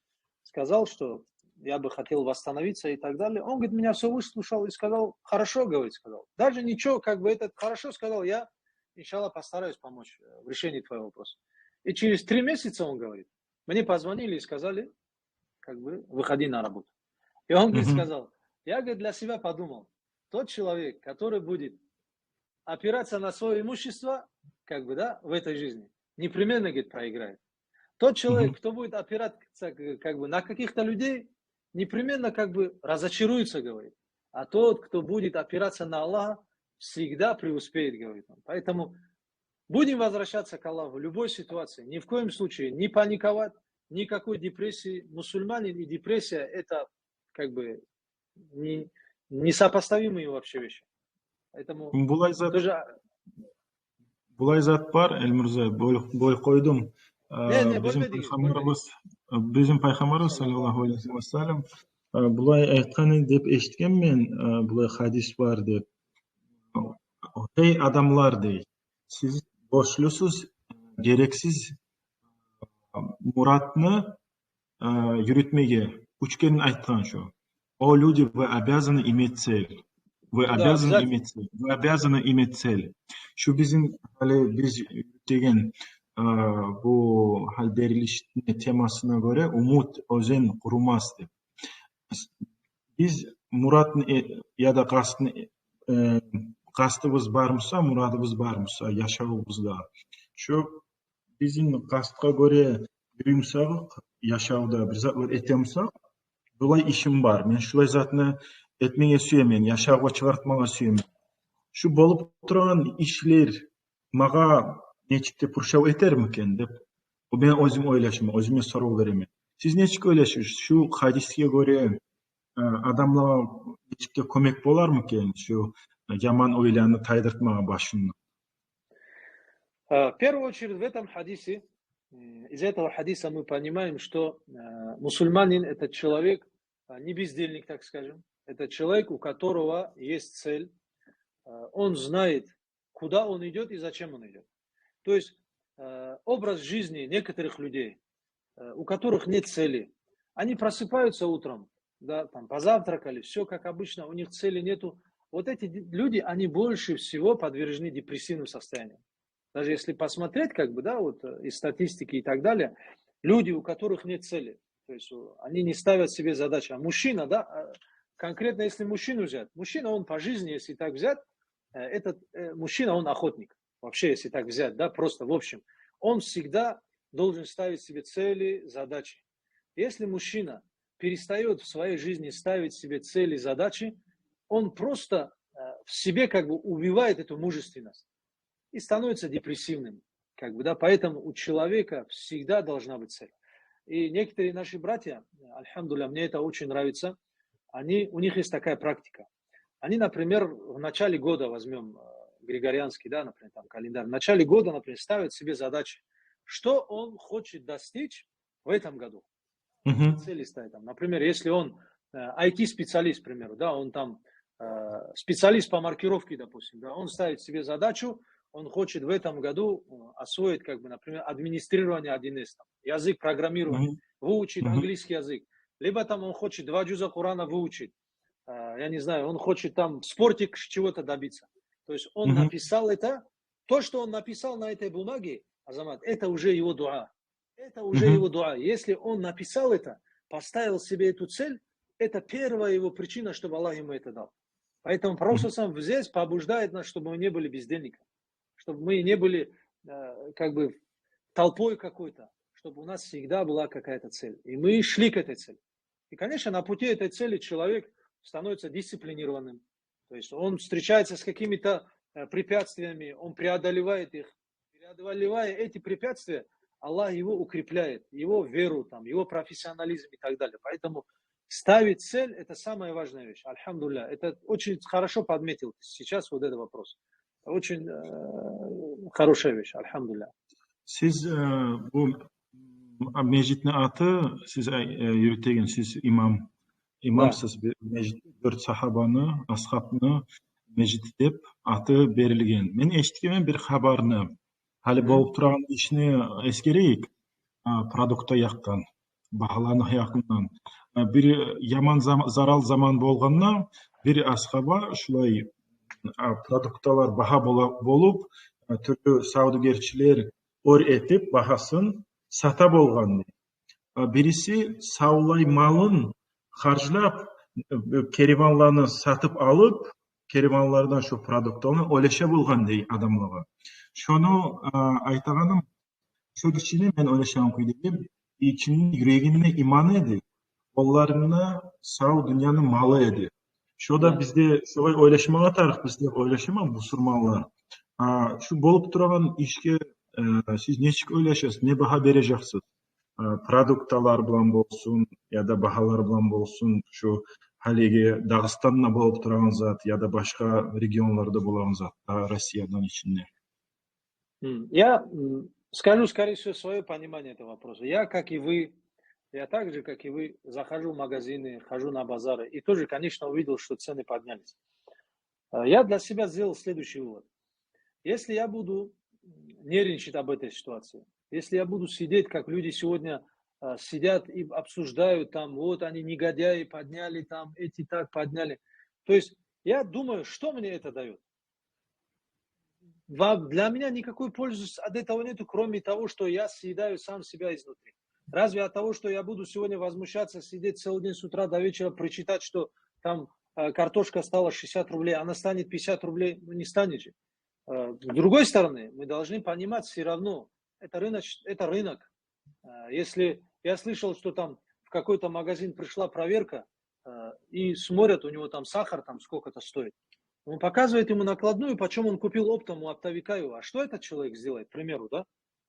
сказал, что я бы хотел восстановиться и так далее. Он, говорит, меня всё выслушал и сказал: «Хорошо», говорит, сказал. Даже ничего, как бы этот «хорошо» сказал, я, иншаллах, постараюсь помочь э, в решении твоего вопроса. И через три месяца, он говорит, мне позвонили и сказали, как бы, выходи на работу. И он, говорит, сказал, я, говорит, для себя подумал, тот человек, который будет опираться на свое имущество, как бы, да, в этой жизни, непременно, говорит, проиграет. Тот человек, кто будет опираться, к- как бы, на каких-то людей, непременно, как бы, разочаруется, говорит. А тот, кто будет опираться на Аллаха, всегда преуспеет, говорит он. Поэтому будем возвращаться к Аллаху в любой ситуации. Ни в коем случае не паниковать, никакой депрессии. Мусульманин и депрессия — это, как бы, не, несопоставимые вообще вещи. Поэтому Булай зат, тоже булай зат бар, Эльмурза, бой, бой къойдум. Не, не, бизин бёлме дегиз, бёлме дегиз. Пайхаммарыбыз, бизин Пайхаммарыбыз, саллаллагьу алайгьи ва саллам, булай айтгъанны деп эшитгенмен, булай гьадис бар деп. Гьей адамлар, дей, сиз борчлусуз герексиз муратны юрютмеге. Уьч керен айтгъан шо. О люди, вы обязаны иметь цель. Вы обязаны иметь цель. Вы обязаны иметь цель. Шу бизин гьали биз юрютеген бу гьал берилишни темасына гёре, умут оьзен къурумас деп. Биз муратны э, яда къастны э, къастыбыз бар буса, мурадыбыз бар буса яшавубузда, шу бизин къастгъа гёре юрюй бусакъ, яшавда бир затлар эте бусакъ, булай ишим бар, мен шулай затны этмеге сюемен, яшавгъа чыгъартмагъа сюемен. Шу болуп турагъан ишлер магъа нечик де пуршав этермикен деп, мен оьзюм ойлашаман, оьзюме сорав беремен. Сиз нечик ойлашасыз? Шу гьадисге гёре адамлагъа нечик де кёмек болармикен шу яман ойланы тайдыртмагъа башындан? В первую очередь, в этом хадисе, из этого хадиса мы понимаем, что мусульманин — это человек, не бездельник, так скажем, это человек, у которого есть цель, он знает, куда он идёт и зачем он идёт. То есть образ жизни некоторых людей, у которых нет цели, они просыпаются утром, да, там, позавтракали, всё как обычно, у них цели нету. Вот эти д- люди, они больше всего подвержены депрессивным состояниям. Даже если посмотреть, как бы, да, вот э, из статистики и так далее, люди, у которых нет цели, то есть э, они не ставят себе задачи. А мужчина, да, а конкретно если мужчину взять, мужчина, он по жизни, если так взять, э, этот э, мужчина, он охотник. Вообще, если так взять, да, просто в общем, он всегда должен ставить себе цели, задачи. Если мужчина перестаёт в своей жизни ставить себе цели, задачи, он просто э, в себе как бы убивает эту мужественность и становится депрессивным. Как бы, да, поэтому у человека всегда должна быть цель. И некоторые наши братья, альхамдулилля, мне это очень нравится, они, у них есть такая практика. Они, например, в начале года, возьмём э, григорианский, да, например, там календарь, в начале года, например, ставят себе задачи, что он хочет достичь в этом году. Мгм. Цели ставят там. Например, если он э, I T-специалист, к примеру, да, он там э, специалист по маркировке, допустим, да, он ставит себе задачу, он хочет в этом году э, освоить, как бы, например, администрирование один эс, там, язык программирования, Мгм. выучить Мгм. английский язык, либо там он хочет два джуза Корана выучить, э, я не знаю, он хочет там в спорте к- чего-то добиться. То есть он Мгм. написал это, то, что он написал на этой бумаге, Азамат, это уже его дуа. Это уже Мгм. его дуа. Если он написал это, поставил себе эту цель, это первая его причина, чтобы Аллах ему это дал. Поэтому Пророк Мгм. саллаллаху алейхи ва саллям здесь побуждает нас, чтобы мы не были бездельниками, чтобы мы не были э, как бы толпой какой-то, чтобы у нас всегда была какая-то цель. И мы шли к этой цели. И, конечно, на пути этой цели человек становится дисциплинированным. То есть он встречается с какими-то э, препятствиями, он преодолевает их. Преодолевая эти препятствия, Аллах его укрепляет, его веру, там, его профессионализм и так далее. Поэтому ставить цель — это самая важная вещь. Альхамдулилля. Это очень хорошо подметил сейчас вот этот вопрос. Это очень э, хорошая вещь, альхамдулилля. Сиз э, бу м, межитни аты, сиз э, юрютеген, сиз имам, Да. имамсыз, бе- межит, дёрт сагьабаны, асгьабны межити деп аты берилген. Мен эшитгенмен бир хабарны. Гьали Мгм. болуп турагъан ишни эсгерейик, а, продукта якъдан. багьаланы гьакъындан. Э, бир яман зам-, зарал заман болгъанда, бир асгьаба шулай, э, продукталар багьа бола-, болуп, э, тюрлю савдюгерчилер оьр этип багьасын сата болгъан дей. Э, бириси савлай малын харжлап, э, кериванланы сатып алып, кериванлардан шо продукталаны уьлеше болгъан дей адамлагъа. Шону, э, айтагъаным, шо гишини мен уьлешеген кюйде, ичини, юрегини иманы эди, къолларында сав дюньяны малы эди. Шо да бизде шолай ойлашмагъа тарыкъ, биз деп ойлашаман, бусурманлар. А, шу болуп турагъан ишге, э, сиз нечик ойлашасыз, не багьа бережексиз? Э, продукталар булан болсун, яда багьалар булан болсун, шу гьалиги Дагъыстанда болуп турагъан зат, яда башгъа регионларда болагъан зат, да, Россиядан ичинде. М, я, м, скажу, скорее всего, своё понимание этого вопроса. Я, как и вы, я так же, как и вы, захожу в магазины, хожу на базары и тоже, конечно, увидел, что цены поднялись. Э, я для себя сделал следующий вывод. Если я буду, м, нервничать об этой ситуации, если я буду сидеть, как люди сегодня, э, сидят и обсуждают, там, вот они негодяи, подняли, там, эти так подняли. То есть я думаю, что мне это даёт? Ва-, для меня никакой пользы с-, от этого нету, кроме того, что я съедаю сам себя изнутри. Разве от того, что я буду сегодня возмущаться, сидеть целый день с утра до вечера, прочитать, что там, э, картошка стала шестьдесят рублей, она станет пятьдесят рублей? Ну, не станет же. Э, с другой стороны, мы должны понимать всё равно, это рыноч-, это рынок. Э, если я слышал, что там в какой-то магазин пришла проверка, э, и смотрят, у него там сахар там сколько-то стоит. Он показывает ему накладную, почём он купил оптом у оптовика его. А что этот человек сделает, к примеру, да?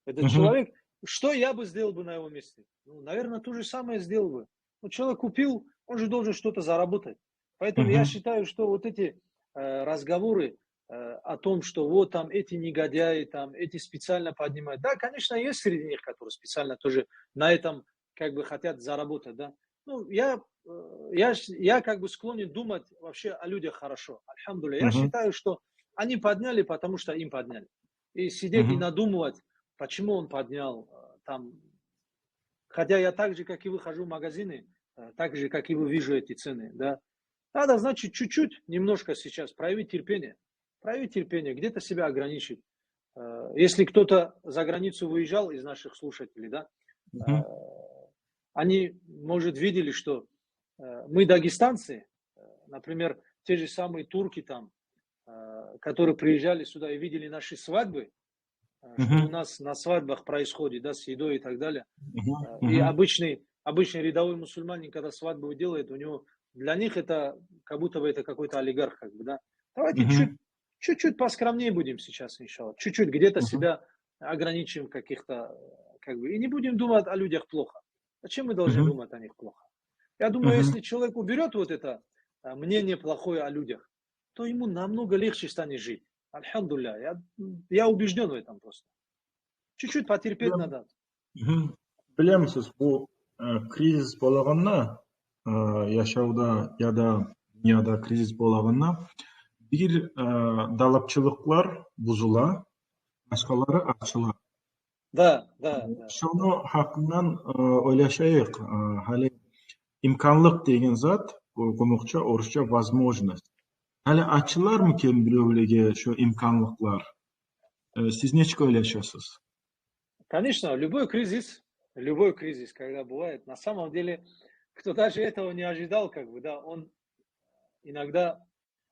Этот человек, что я бы сделал бы на его месте? Ну, наверное, то же самое сделал бы. Ну, человек купил, он же должен что-то заработать. Поэтому я считаю, что вот эти, э, разговоры, э, о том, что вот там эти негодяи, там эти специально поднимают. Да, конечно, есть среди них, которые специально тоже на этом как бы хотят заработать, да. Ну, я, э, я щ-, я как бы склонен думать вообще о людях хорошо. Альхамдулилля. Я считаю, что они подняли, потому что им подняли. И сидеть и надумывать, почему он поднял, э, там. Хотя я так же, как и вы, хожу в магазины, э, так же, как и вы, вижу эти цены, да. Надо, значит, чуть-чуть, немножко сейчас проявить терпение. Проявить терпение, где-то себя ограничить. Э, если кто-то за границу выезжал из наших слушателей, да, э, они, может, видели, что, э, мы, дагестанцы, э, например, те же самые турки там, э, которые приезжали сюда и видели наши свадьбы, э, что у нас на свадьбах происходит, да, с едой и так далее. Э, и обычный, обычный рядовой мусульманин, когда свадьбу делает, у него, для них это как будто бы это какой-то олигарх, как бы, да. Давайте чуть, чуть-чуть поскромнее будем сейчас, иншаллах. Чуть-чуть где-то себя ограничим в каких-то, э, как бы, и не будем думать о людях плохо. Зачем мы должны думать о них плохо? Я думаю, если человек уберёт вот это, э, мнение плохое о людях, то ему намного легче станет жить. Альхамдулилля, я, я убеждён в этом просто. Чуть-чуть потерпеть надо. Билемисиз, бу, э, кризис болагъанда, э, яшавда яда дюньяда кризис болагъанда, бир, э, далапчылыкълар бузула, башгъалары ачыла. Да, да, да. Шону гьакъындан, э, ойлашайыкъ. Э, гьали имканлыкъ деген зат, къу-, къумукъча, орусча возможность. Гьали ачылармы экен биревлеге шо имканлыкълар? Э, сиз нечик ойлашасыз? Конечно, любой кризис, любой кризис, когда бывает, на самом деле, кто даже этого не ожидал, как бы, да, он иногда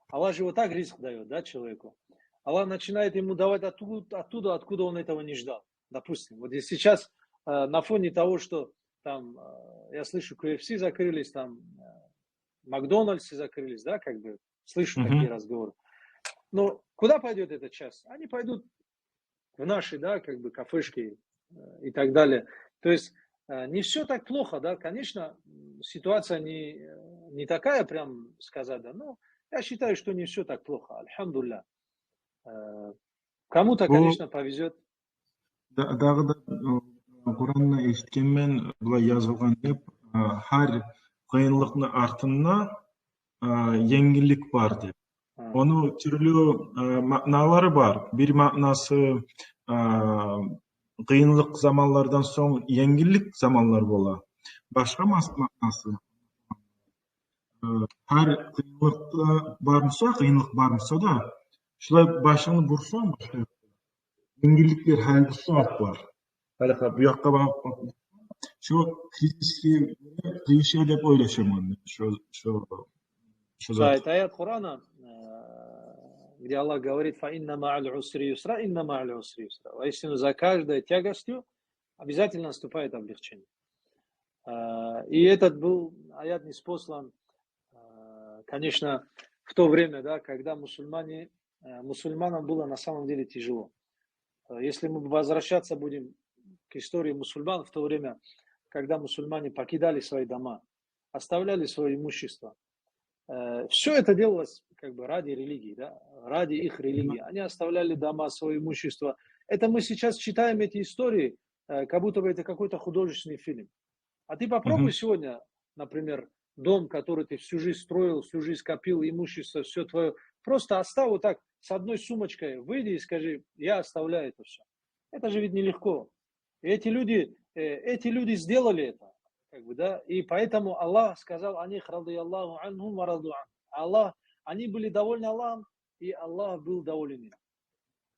Аллах же вот так ризкъ даёт, да, человеку. Аллах начинает ему давать отту-, оттуда, откуда он этого не ждал. Допустим, вот если сейчас, э, на фоне того, что там, э, я слышу, К Ф С закрылись, там, э, Макдональдсы закрылись, да, как бы, слышу такие разговоры. Но куда пойдёт этот час? Они пойдут в наши, да, как бы, кафешки, э, и так далее. То есть, э, не всё так плохо, да, конечно, м, ситуация не, э, не такая, прям сказать, да, но я считаю, что не всё так плохо, альхамдулилля. Э, кому-то, конечно, повезёт. Да-, дагъы да, э, Къуранда эшитгенмен, булай язылгъан деп, э, гьар къыйынлыкъны артында, э, енгиллик бар деп. Ону тюрлю, э, маъналары бар. Бир маънасы, э, къыйынлыкъ заманлардан сонг енгиллик заманлар бола. башгъа маънасы. Гьар къыйынлыкъ да бар буса, къыйынлыкъ бар буса да, шулай башынгны бурсанг, башгъа енгилликлер гьали бу сагьат бар. Гьали бу якъгъа багъып, шо физически къыйышгъа деп ойлашаман. Шо, шо, шо зат. Сайт аят Корана, э, где Аллах говорит: «Фа инна ма'аль усри юсра, инна ма'аль усри юсра». Воистину, за каждой тягостью обязательно наступает облегчение. Э, и этот был аят ниспослан, э, конечно, в то время, да, когда мусульмане, э, мусульманам было на самом деле тяжело. Э, если мы возвращаться будем к истории мусульман, в то время, когда мусульмане покидали свои дома, оставляли своё имущество, э, всё это делалось как бы ради религии, да, ради их религии. Они оставляли дома, своё имущество. Это мы сейчас читаем эти истории, э, как будто бы это какой-то художественный фильм. А ты попробуй сегодня, например, дом, который ты всю жизнь строил, всю жизнь скопил, имущество, всё твоё, просто оставь вот так с одной сумочкой, выйди и скажи: «Я оставляю это всё». Это же ведь нелегко. И эти люди, э, эти люди сделали это, как бы, да, и поэтому Аллах сказал о них: «Радияллаху анхум ва раду ан». Аллах, они были довольны Аллахом, и Аллах был доволен ими.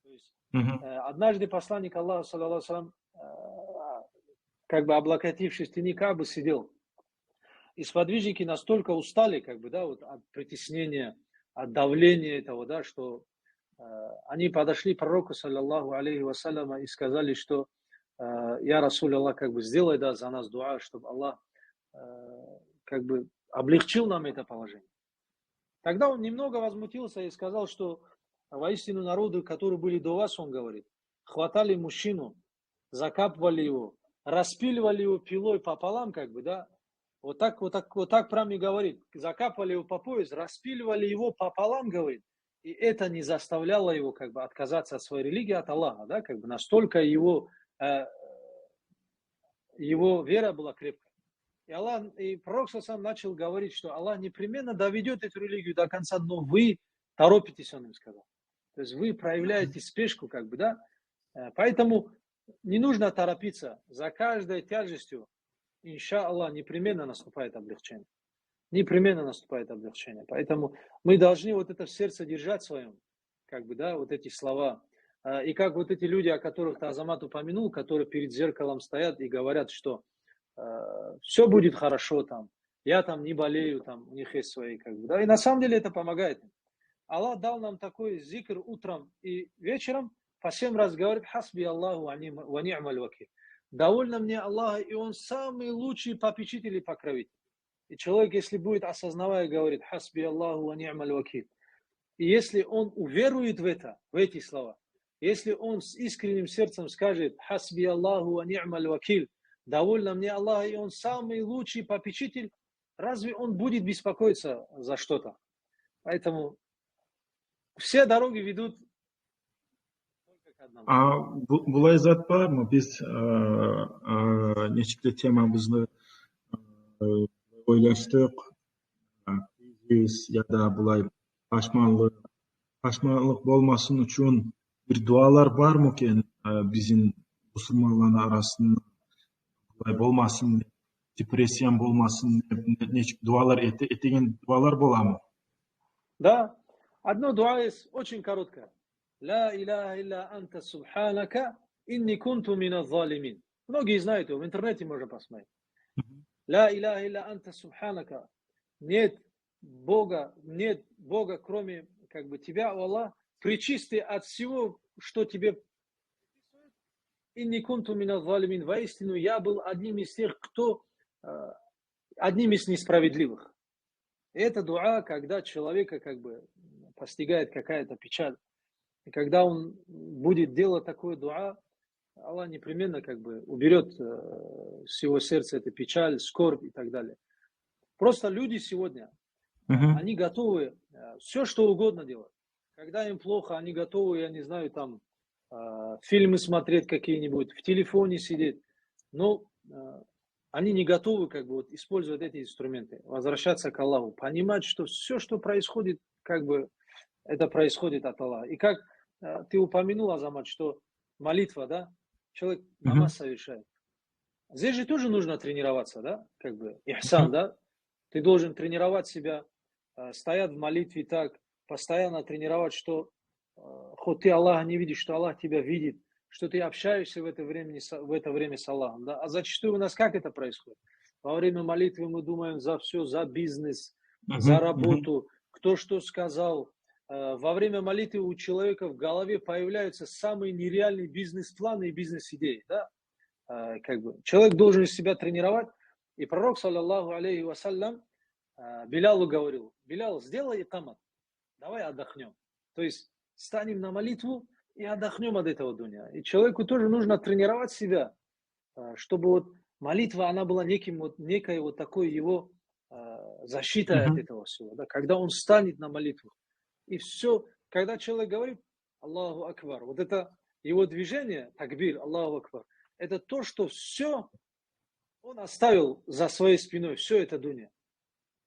То есть, э, однажды посланник Аллаха, саллаллаху алейхи ва саллям, э, как бы облокотившись в тени Каабы, сидел. И сподвижники настолько устали, как бы, да, вот от притеснения, от давления этого, да, что, э, они подошли к пророку, саллаллаху алейхи ва саллям, и сказали, что, э: «Я Расул Аллах, как бы сделай, да, за нас дуа, чтобы Аллах, э, как бы облегчил нам это положение». Тогда он немного возмутился и сказал, что воистину народы, которые были до вас, он говорит, хватали мужчину, закапывали его, распиливали его пилой пополам, как бы, да, вот так, вот так, вот так прям и говорит, закапывали его по пояс, распиливали его пополам, говорит, и это не заставляло его как бы отказаться от своей религии, от Аллаха, да, как бы настолько его, э, его вера была крепкая. И Аллах, и пророк, саллаллаху алейхи ва саллям, начал говорить, что Аллах непременно доведёт эту религию до конца, но вы торопитесь, он им сказал. То есть вы проявляете спешку, как бы, да. Э, поэтому не нужно торопиться. За каждой тяжестью, иншааллах, непременно наступает облегчение. Непременно наступает облегчение. Поэтому мы должны вот это в сердце держать своём, как бы, да, вот эти слова. А, и как вот эти люди, о которых ты, Азамат, упомянул, которые перед зеркалом стоят и говорят, что, э, всё будет хорошо там, я там не болею, там у них есть свои, как бы, да. И на самом деле это помогает им. Аллах дал нам такой зикр утром и вечером, по семь раз говорит: «Хасби Аллаху ва ни'ма-, ва ни'маль вакиль». Довольно мне Аллаха, и Он самый лучший попечитель и покровитель. И человек, если будет, осознавая, говорит: «Хасби Аллаху ва ни'маль вакиль», и если он уверует в это, в эти слова, если он с искренним сердцем скажет: «Хасби Аллаху ва ни'маль вакиль», довольно мне Аллах, и Он самый лучший попечитель, разве он будет беспокоиться за что-то? Поэтому все дороги ведут только к одному. А бу-, булай зат бармы? Биз, э, э, нечик де темабызны, э, ойлашдыкъ. Э, кризис яда булай пашманлыкъ, пашманлыкъ болмасын учун бир дуалар бармы экен, э, бизин бусурманланы арасында? Булай болмасын деп, депрессиям болмасын деп, не-, нечик дуалар эте-, этеген дуалар боламы? Да, одно дуа есть, очень короткое. «Ла иляха илля анта субханака инни кунту мина залимин». Многие знают его, в интернете можно посмотреть. «Ла иляха илля анта субханака». Нет Бога, нет Бога, кроме, как бы, Тебя, о Аллах, пречистый от всего, что Тебе. «Инни кунту мина залимин». Воистину, я был одним из тех, кто, э, одним из несправедливых. И это дуа, когда человека как бы постигает какая-то печаль. И когда он будет делать такое дуа, Аллах непременно как бы уберёт, э, с его сердца эту печаль, скорбь и так далее. Просто люди сегодня, они готовы, э, всё что угодно делать. Когда им плохо, они готовы, я не знаю, там, э, фильмы смотреть какие-нибудь, в телефоне сидеть. Но, э, они не готовы как бы вот использовать эти инструменты, возвращаться к Аллаху, понимать, что всё, что происходит, как бы это происходит от Аллаха. И как, э, ты упомянул, Азамат, что молитва, да, человек намаз совершает. Здесь же тоже нужно тренироваться, да, как бы, ихсан, да? Ты должен тренировать себя, э, стоять в молитве так, постоянно тренировать, что, э, хоть ты Аллаха не видишь, что Аллах тебя видит, что ты общаешься в это время с, в это время с Аллахом, да? А зачастую у нас как это происходит? Во время молитвы мы думаем за всё, за бизнес, за работу, кто что сказал. Э, во время молитвы у человека в голове появляются самые нереальные бизнес-планы и бизнес-идеи, да? Э, как бы человек должен себя тренировать. И пророк, саллаллаху алейхи ва саллям, э, Билялу говорил: «Билял, сделай икамат, давай отдохнём». То есть встанем на молитву и отдохнём от этого дунья. И человеку тоже нужно тренировать себя, э, чтобы вот молитва, она была неким вот, некой вот такой его, э, защитой от этого всего, да, когда он встанет на молитву. И всё, когда человек говорит: «Аллаху Акбар», вот это его движение, такбир, «Аллаху Акбар», это то, что всё он оставил за своей спиной, всё это дунья.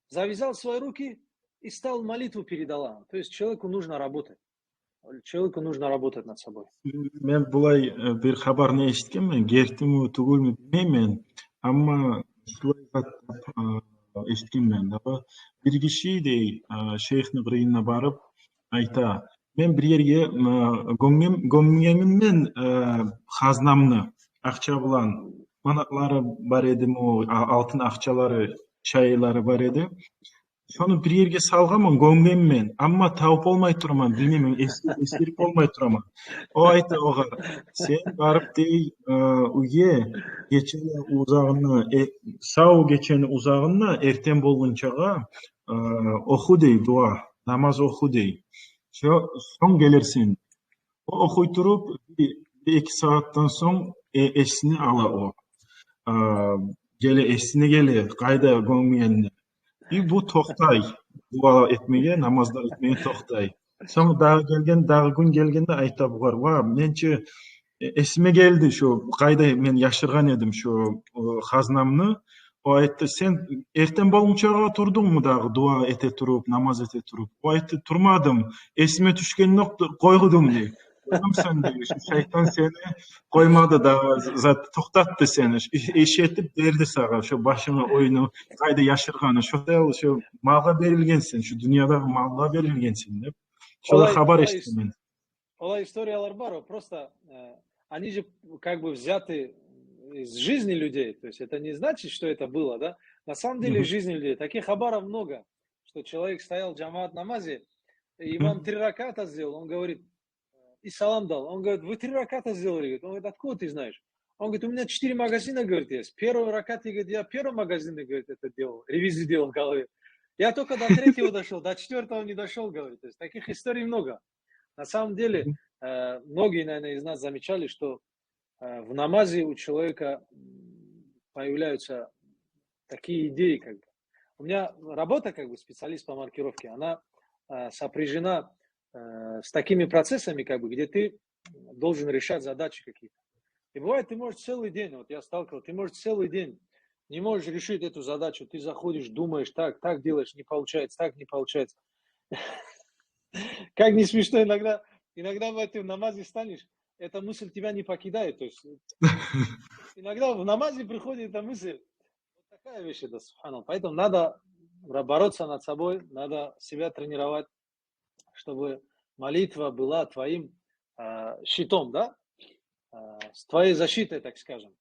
Завязал свои руки и стал молитву перед Аллахом. То есть человеку нужно работать. Человеку нужно работать над собой. Мен булай, э, бир хабарны эшитгенмен, гертими, тюгюлмю билмеймен, амма шулай зат, э, эшитгенмен да. Бир гиши дей, э, шейхни къырыйына барып айта: «Мен бир ерге, э, гёмген, гёмгенмен, э, хазнамны, акъча булан, манакълары бар эди, о, а-, алтын акъчалары, чайлары бар эди. Шону бир ерге салгъанман, гёмгенмен, амма табып болмай тураман, билмеймен, эс-, эсгерип болмай тураман». О айта огъар: «Сен барып, дей, э, уьйге, гечени узагъына, э, сав гечени узагъына эртен болгъунчагъа, э, оху, дей, дуа, намаз оху, дей. Шо, сонг гелерсен». О охуй туруп, бир, бир-эки сагьатдан сонг, э, эсине ала о. А, геле, эсине геле, къайда гёмгенни. И бу токътай. Дуа этмеге, намазлар этмеге токътай. Сонг дагъы гелген, дагъы гюн гелгенде айта бугъар: «Ва, мен чи, э, эсиме гелди шо, къайда мен яшыргъан эдим шо, э, хазнамны». О айтды: «Сен эртен болгъунчагъа турдунгму дагъы дуа эте туруп, намаз эте туруп?» О айтды: «Турмадым, эсиме тюшгенокъ, къойдум», — дей. «Къойдумсан», — дей, — «шу шайтан сени къоймады дагъы, зат, токътатды сени, иш, иш этип берди сагъа шо башынга оюну, къайда яшыргъаны, шо саялы шо малгъа берилгенсен, шо дюньядагъы малгъа берилгенсен», — деп. Шолай хабар эшитдим мен. Олай историялар бар, просто, э, они же как бы взяты из жизни людей, то есть это не значит, что это было, да? На самом деле, из жизни людей таких хабаров много, что человек стоял в джамаат намазе, и имам три раката сделал, он говорит, э, и салам дал. Он говорит: «Вы три раката сделали?» — говорит. Он говорит: «Откуда ты знаешь?» Он говорит: «У меня четыре магазина, говорит, есть. Первый ракат, говорит, я первый магазин, говорит, это делал, ревизию делал в голове. Я только до третьего дошёл, до четвёртого не дошёл», — говорит. То есть таких историй много. На самом деле, э, многие, наверное, из нас замечали, что, э, в намазе у человека, м, появляются такие идеи, как бы. У меня работа, как бы, специалист по маркировке, она, э, сопряжена, э, с такими процессами, как бы, где ты должен решать задачи какие-то. И бывает, ты можешь целый день, вот я сталкивал, ты можешь целый день не можешь решить эту задачу, ты заходишь, думаешь, так, так делаешь, не получается, так не получается. Как не смешно, иногда, иногда в этом намазе станешь, эта мысль тебя не покидает. То есть иногда в намазе приходит эта мысль. Вот такая вещь это, субханаллах. Поэтому надо бороться над собой, надо себя тренировать, чтобы молитва была твоим, а, щитом, да? А, с твоей защитой, так скажем.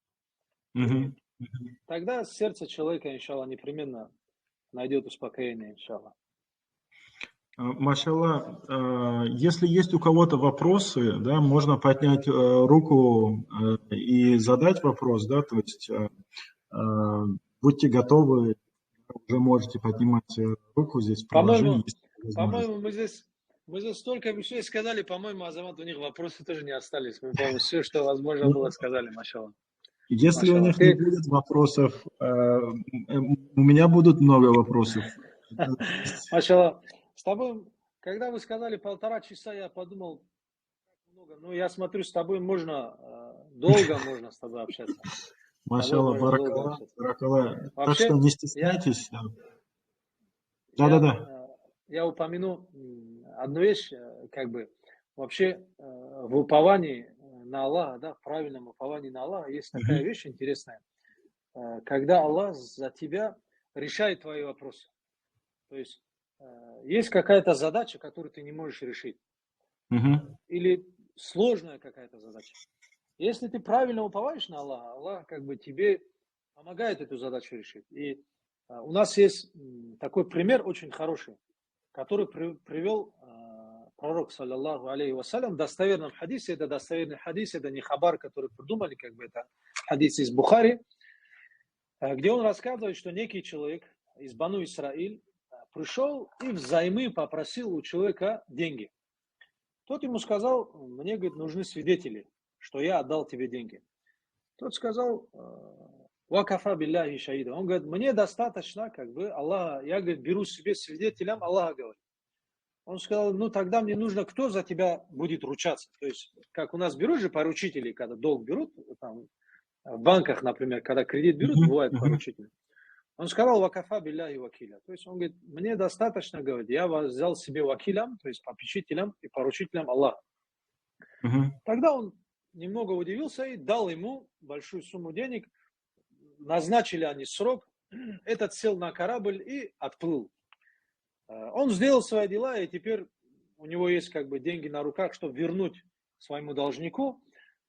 Мгм. Тогда сердце человека, иншаллах, непременно найдёт успокоение, иншаллах. А, машаллах, а, если есть у кого-то вопросы, да, можно поднять, э, руку, э, и задать вопрос, да, то есть, э, э, будьте готовы, уже можете поднимать, э, руку здесь в приложении, есть возможность. По-моему, по-моему, мы здесь, мы здесь столько вещей сказали, по-моему, Азамат, у них вопросы тоже не остались. Мы, по-моему, всё, что возможно было, сказали, машаллах. Если у них не будет вопросов, э, м, у меня будут много вопросов. Машаллах. С тобой, когда вы сказали полтора часа, я подумал, как много. Ну, я смотрю, с тобой можно, э, долго можно с тобой общаться. Машаллах, баракаллах, баракаллах. Так что не стесняйтесь. Да, да, да. Я, э, я упомяну, м, одну вещь, э, как бы, вообще, э, в уповании, э, на Аллаха, да, в правильном уповании на Аллаха есть такая вещь э, когда Аллах за тебя решает твои вопросы. То есть э, есть какая-то задача, которую ты не можешь решить, Мгм. или сложная какая-то задача. Если ты правильно уповаешь на Аллаха, Аллах как бы тебе помогает эту задачу решить. И э, у нас есть м, такой пример очень хороший, который при- привёл э, пророк, саллаллаху алейхи ва саллям, в достоверном хадисе. Это достоверный хадис, это не хабар, который придумали, как бы это хадис из Бухари, э, где он рассказывает, что некий человек из Бану Исраиль э, пришёл и взаймы попросил у человека деньги. Тот ему сказал: «Мне, говорит, нужны свидетели, что я отдал тебе деньги». Тот сказал: «Ва кафа билляхи шахида». Он говорит: «Мне достаточно, как бы, Аллаха, я, говорит, беру себе свидетелем Аллаха», говорит. Он сказал: «Ну, тогда мне нужно, кто за тебя будет ручаться?» То есть, как у нас берут же поручителей, когда долг берут, там, в банках, например, когда кредит берут, Мгм, бывает мгм. поручитель. Он сказал: «Ва кафа билляхи вакиля». То есть он говорит: «Мне достаточно, говорит, я вас взял себе вакилем, то есть попечителем и поручителем Аллаха». Мгм. Тогда он немного удивился и дал ему большую сумму денег. Назначили они срок. Этот сел на корабль и отплыл. Э, Он сделал свои дела, и теперь у него есть как бы деньги на руках, чтобы вернуть своему должнику.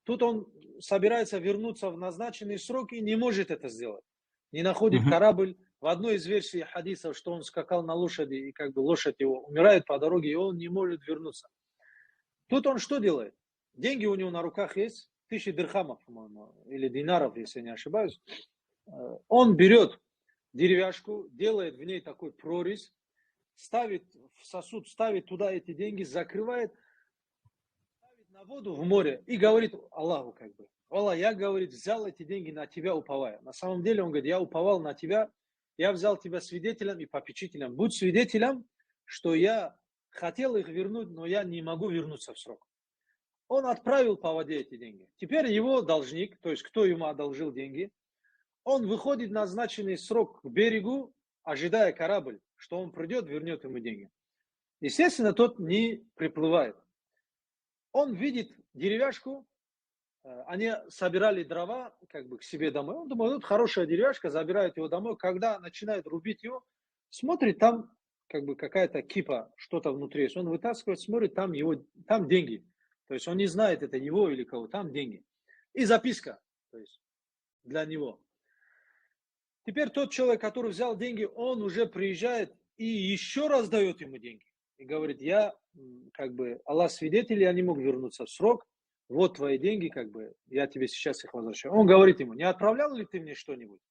Тут он собирается вернуться в назначенный срок и не может это сделать. Не находит Мгм. корабль. В одной из версий хадисов, что он скакал на лошади, и как бы лошадь его умирает по дороге, и он не может вернуться. Тут он что делает? Деньги у него на руках есть, тысячи дирхамов, по-моему, или динаров, если я не ошибаюсь. Э, Он берёт деревяшку, делает в ней такой прорезь, ставит в сосуд, ставит туда эти деньги, закрывает, ставит на воду, в море, и говорит Аллаху как бы: «Аллах, я, говорит, взял эти деньги на тебя, уповая». На самом деле, он говорит: «Я уповал на тебя, я взял тебя свидетелем и попечителем. Будь свидетелем, что я хотел их вернуть, но я не могу вернуться в срок». Он отправил по воде эти деньги. Теперь его должник, то есть кто ему одолжил деньги, он выходит в назначенный срок к берегу, ожидая корабль, что он придёт, вернёт ему деньги. Естественно, тот не приплывает. Он видит деревяшку, э, они собирали дрова как бы к себе домой. Он думает: «Вот хорошая деревяшка», забирает его домой. Когда начинает рубить его, смотрит, там как бы какая-то кипа, что-то внутри есть. Он вытаскивает, смотрит, там его, там деньги. То есть он не знает, это его или кого, там деньги. И записка, то есть для него. Теперь тот человек, который взял деньги, он уже приезжает и ещё раз даёт ему деньги. И говорит: «Я, м, как бы, Аллах свидетель, я не мог вернуться в срок. Вот твои деньги, как бы, я тебе сейчас их возвращаю». Он говорит ему: «Не отправлял ли ты мне что-нибудь?»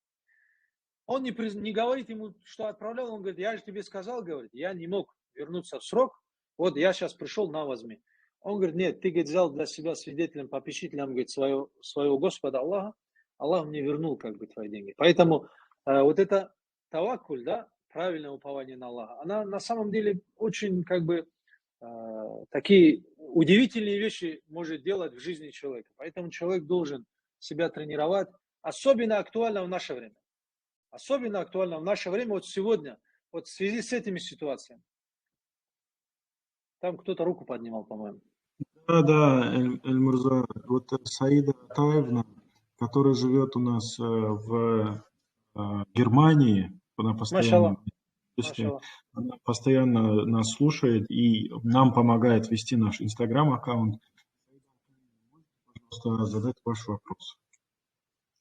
Он не, приз- не говорит ему, что отправлял, он говорит: «Я же тебе сказал, говорит, я не мог вернуться в срок, вот я сейчас пришёл, на, возьми». Он говорит: «Нет, ты, говорит, взял для себя свидетелем, попечителем, говорит, своего, своего Господа Аллаха, Аллах мне вернул как бы твои деньги». Поэтому э, вот это таваккуль, да, правильное упование на Аллаха, она на самом деле очень как бы э, такие удивительные вещи может делать в жизни человека. Поэтому человек должен себя тренировать. Особенно актуально в наше время. Особенно актуально в наше время, вот сегодня, вот в связи с этими ситуациями. Там кто-то руку поднимал, по-моему. Да, да, Эль- Эльмурза. Вот э, Саида Атаевна, которая живёт у нас э, в э, Германии, она постоянно, Машаллах. Машаллах. Она постоянно нас слушает и нам помогает вести наш Instagram-аккаунт. Пожалуйста, задать ваш вопрос.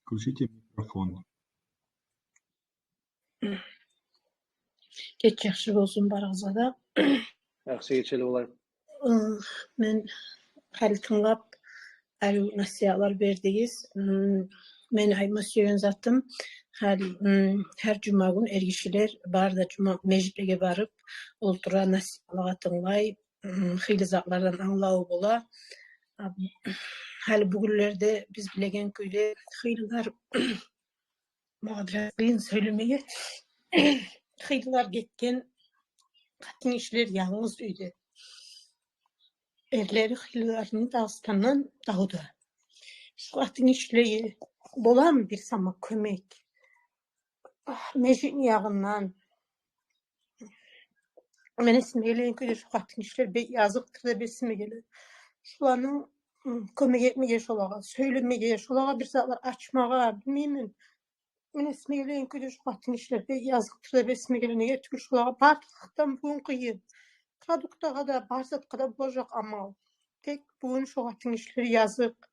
Включите микрофон. Геч яхшы болсун барыгъызгъа да. Яхшы гечели болайыкъ. Ы, мен гьали тынглап, гьали насигьатлар бердигиз. М, мен айтма сюеген затым, гьали, м, гьар жума гюн эргишилер бары да жума межитлеге барып, олтура, насигьатлагъа тынглай, м, хыйлы затлардан англаву бола. А, гьали бугюнлерде биз билеген кюйде хыйлылар Магъа бираз къыйын сёйлемеге. Хыйлылар гетген, къатынгишилер янгыз уьйде. Эрлери хыйлыларыны Дагъыстандан давда. Шу къатынгишилеге боламы бир сама кёмек? Агь, межитни ягъындан. Мен эсиме гелеген кюйде шу къатынгишилер бек языкъдыр деп эсиме геле. Шуланы, м, кёмек этмеге шолагъа, сёйлемеге, шолагъа бир затлар ачмагъа, билмеймен. Мен эсиме гелеген кюйде шо къатын гишилеге языкъдыр деп эсиме геле. Неге тюгюл, шолагъа бары халкъдан бугюн къыйын. Продуктагъа да, бар затгъа да болажакъ амал. Тек бугюн шо къатын гишилеге языкъ.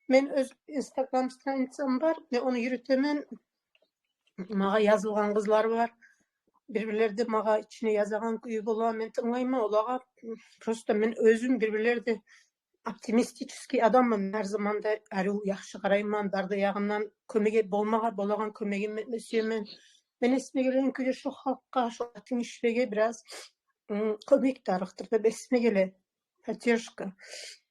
Мен оьз Instagram страницам бар, мен ону юрютемен. Магъа язылгъан къызлар бар. Бир-бирлери де магъа ичине язагъан кюю бола. Мен тынглайман олагъа. Просто мен оьзюм бир-бирлери де оптимистический адамман. Гьар заманда арив, яхшы къарайман. Бар да ягъындан кёмек болмагъа болагъан кёмегим этме сюемен. Мен эсиме гелеген кюйде шо халкъгъа, шо къатын гишилеге бираз, м, кёмек тарыкъдыр деп эсиме геле. Поддержка.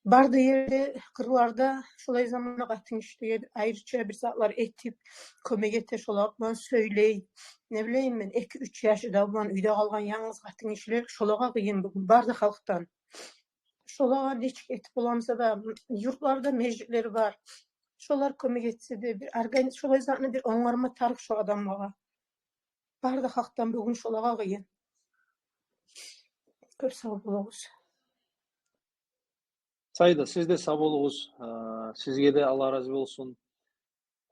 Бар да ерде, къырларда шолай заманда къатын гишилеге бир айрыча бир затлар этип, кёмек эте, шолар булан сёйлей. Не билейим мен, эки-уьч яшы да булан уьйде къалгъан янгыз къатын гишилер, шолагъа къыйын бугюн, бар да халкъдан. Шолагъа нечик этип боламыз да, юртларда межитлер бар. Шолар кёмек этсе де, бир органи-, шолай затны бир онгарма тарыкъ шо адамлагъа. Бар да халкъдан бугюн шолагъа къыйын. Кёп сав болугъуз. Саида, сиз де сав болугъуз. А, сизге де Аллагь рази болсун.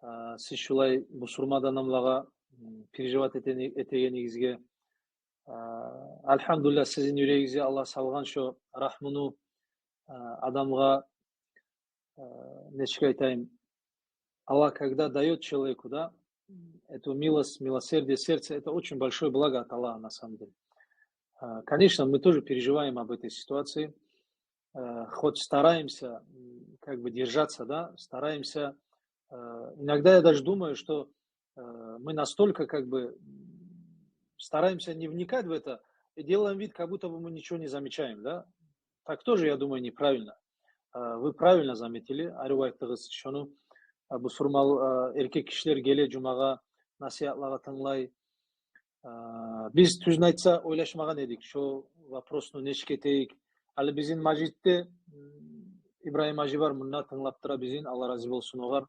А, сиз шулай бусурман адамлагъа, м, переживать этени-, этегенигизге. А, альхамдулиллагь, сизин юрегигизге Аллагь салгъан шо рагьмуну, а, адамгъа, а, нечик айтайым, Аллагь, когда даёт человеку, да, эту милость, милосердие сердца, это очень большое благо от Аллаха, на самом деле. А, конечно, мы тоже переживаем об этой ситуации. Э, хоть стараемся, м, как бы держаться, да, стараемся. Э, иногда я даже думаю, что, э, мы настолько как бы, м, стараемся не вникать в это и делаем вид, как будто бы мы ничего не замечаем, да. Так тоже, я думаю, неправильно. Э, вы правильно заметили, арив айтдыгъыз шону. Э, бусурман, э, эркек гишилер геле жумагъа, насигьатлагъа тынглай. А, биз, тюзюн айтса, ойлашмагъан эдик шо вопросну нечик этейик. Гьали бизин межитде, м, Ибрагьим гьажи бар, мунда тынглап тура бизин, Аллагь рази болсун огъар.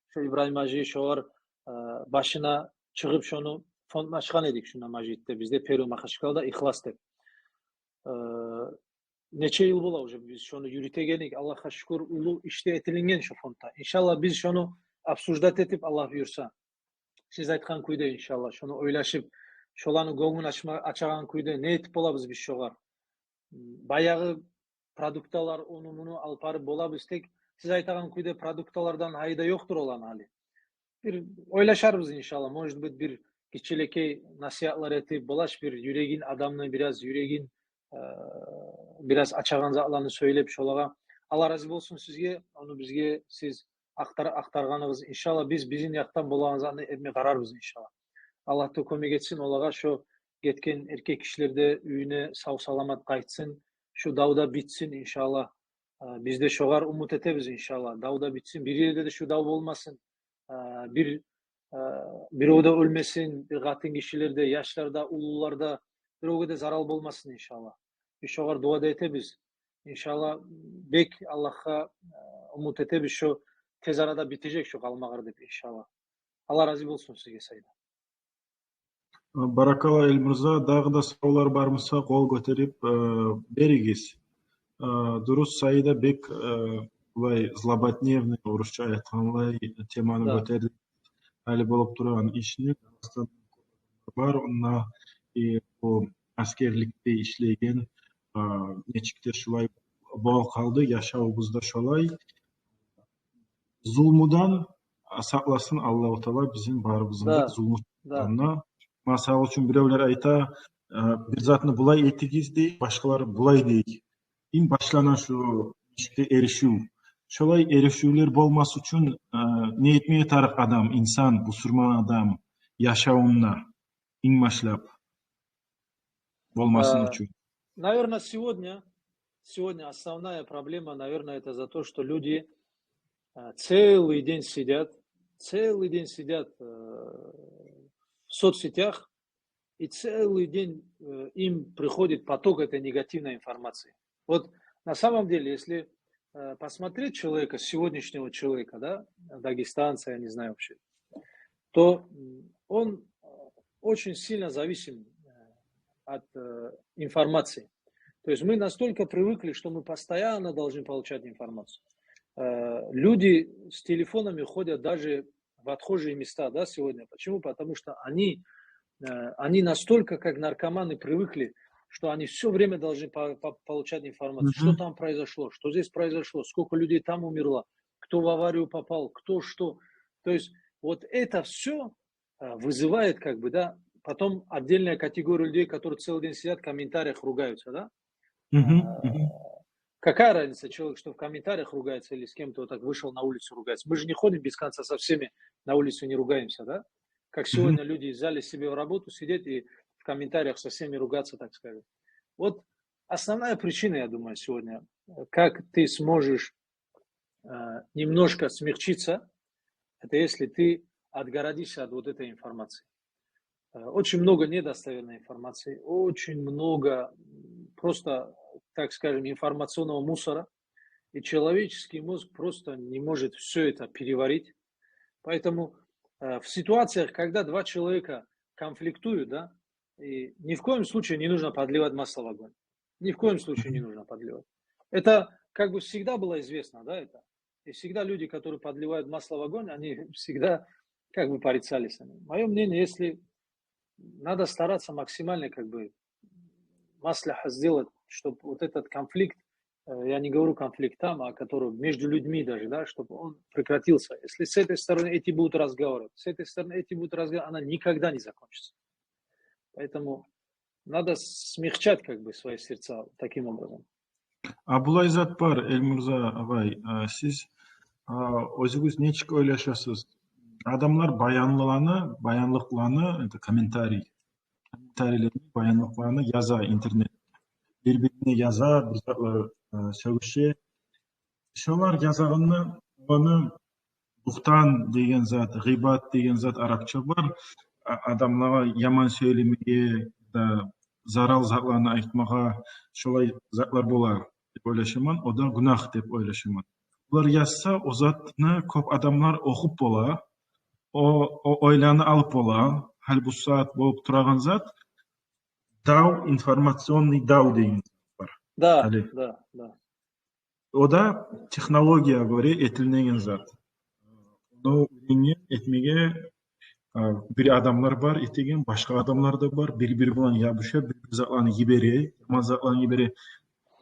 Шо Ибрагьим гьажи шогъар, а, башына чыгъып шону фонд ачгъан эдик шунда межитде. Бизде первый Махачкалада «Ихлас» деп. А, нече йыл бола уже биз шону юрютегенбиз. Аллагьгъа шюкюр, уллу иш де этилинген шо фондда. Иншаллагь, биз шону обсуждать этип, Аллагь буюрса, сиз айтгъан кюйде, иншаллагь, шону ойлашып, шоланы гёнгюн ачма, ачагъан кюйде не этип болабыз биз шогъар? Баягъы продукталар, ону-муну алып барып болабыз, тек сиз айтагъан кюйде продукталардан пайда ёкъдур оланы гьали. Бир ойлашарбыз, иншаллагь, может быть, бир гиччилекей насигьатлар этип, болаш бир юрегин, адамны бираз юрегин, э, бираз ачагъан затланы сёйлеп шолагъа. Аллагь рази болсун сизге, ону бизге сиз ахтар-, ахтаргъаныгъыз. Иншаллагь, биз бизин якъдан болагъан затны этме къарарбыз, иншаллагь. Аллагь да кёмек этсин олагъа, шо гетген эркек гишилер де уьюне сав-саламат къайтсын, шу дав да битсин, иншаллагь. А, биз де шогъар умут этебиз, иншаллагь. Дав да битсин, бир ерде де шу дав болмасын. А, бир, а, бирев де оьлмесин, бир къатын гишилер де, яшлар да, уллулар да, биревге де зарал болмасын, иншаллагь. Биз шогъар дуа да этебиз. Иншаллагь, бек Аллагьгъа, э, умут этебиз, шо тез арада битежек шо къалмагъар деп, иншаллагь. Аллагь рази болсун сизге, Саида. Баракалла, Эльмурза. Дагъы да соравлар бар буса, къол гётерип, э, беригиз. Э, дурус, Саида бек, э, булай злободневный, орусча айтгъанлай, теманы гётерди. Гьали болуп турагъан ишни бар, онда, э, бу аскерликде ишлейген, а, нечик де шулай болуп къалды, яшавубуз да шолай. Зулмудан сакъласын Аллагьу Таала бизин барыбызны да, зулму. Масала учун, биревлер айта, а, бир затны булай этигиз дей, башгъалар булай дей. Инг башлана шу ишге эришив. Шолай эришивлер болмас учун, э, не этмеге тарыкъ адам, инсан, бусурман адам яшавунда инг башлап болмасын учун? Э, наверное, сегодня, сегодня основная проблема, наверное, это за то, что люди, э, целый день сидят, целый день сидят, э, в соцсетях, и целый день, э, им приходит поток этой негативной информации. Вот на самом деле, если, э, посмотреть человека, сегодняшнего человека, да, дагестанца, я не знаю вообще, то, м, он, э, очень сильно зависим, э, от, э, информации. То есть мы настолько привыкли, что мы постоянно должны получать информацию. Э, люди с телефонами ходят даже в отхожие места, да, сегодня. Почему? Потому что они, э, они настолько, как наркоманы, привыкли, что они всё время должны по- по- получать информацию, что там произошло, что здесь произошло, сколько людей там умерло, кто в аварию попал, кто что. То есть вот это всё вызывает, как бы, да, потом отдельная категория людей, которые целый день сидят в комментариях, ругаются, да? Мгм, мгм. Какая разница, человек, что в комментариях ругается или с кем-то вот так вышел на улицу ругается? Мы же не ходим без конца со всеми на улицу, не ругаемся, да? Как сегодня люди взяли себе в работу сидеть и в комментариях со всеми ругаться, так скажем. Вот основная причина, я думаю, сегодня, э, как ты сможешь, э, немножко смягчиться, это если ты отгородишься от вот этой информации. Э, очень много недостоверной информации, очень много, м, просто, так скажем, информационного мусора, и человеческий мозг просто не может всё это переварить. Поэтому, э, в ситуациях, когда два человека конфликтуют, да, и ни в коем случае не нужно подливать масло в огонь. Ни в коем случае не нужно подливать. Это как бы всегда было известно, да, это. И всегда люди, которые подливают масло в огонь, они всегда как бы порицались. Моё мнение, если надо стараться максимально как бы масляха сделать, чтоб вот этот конфликт, э, я не говорю конфликт там, а который между людьми даже, да, чтобы он прекратился. Если с этой стороны эти будут разговаривать, с этой стороны эти будут разговаривать, она никогда не закончится. Поэтому надо смягчать как бы свои сердца таким образом. А булай зат бар, Эльмурза агъай, а, сиз, а, оьзюгюз нечик ойлашасыз? Адамлар баянлыланы, баянлыкъланы, это комментарий, комментарийлени, баянлыкъланы яза интернет. Бир-бирине яза, бир затлар, а, сёгюше. Шолар язагъанны, ону бугьтан деген зат, гъыйбат деген зат арапча бар. А-, адамлагъа яман сёйлемеге, да зарал затланы айтмагъа, шолай затлар болар деп ойлашаман, о да гюнагь деп ойлашаман. Булар язса, о затны кёп адамлар охуп бола, о, о ойланы алып бола. Гьали бу сагьат болуп турагъан зат дав, информационный дав деген зат бар. Да, Гьали. Да, да. О да технологиягъа гёре этилинеген зат. Ону уьйренген этмеге, а, бир адамлар бар этеген, башгъа адамлар да бар, бир-бири булан ябуша, бир-бир затланы йибере, яман затланы йибере.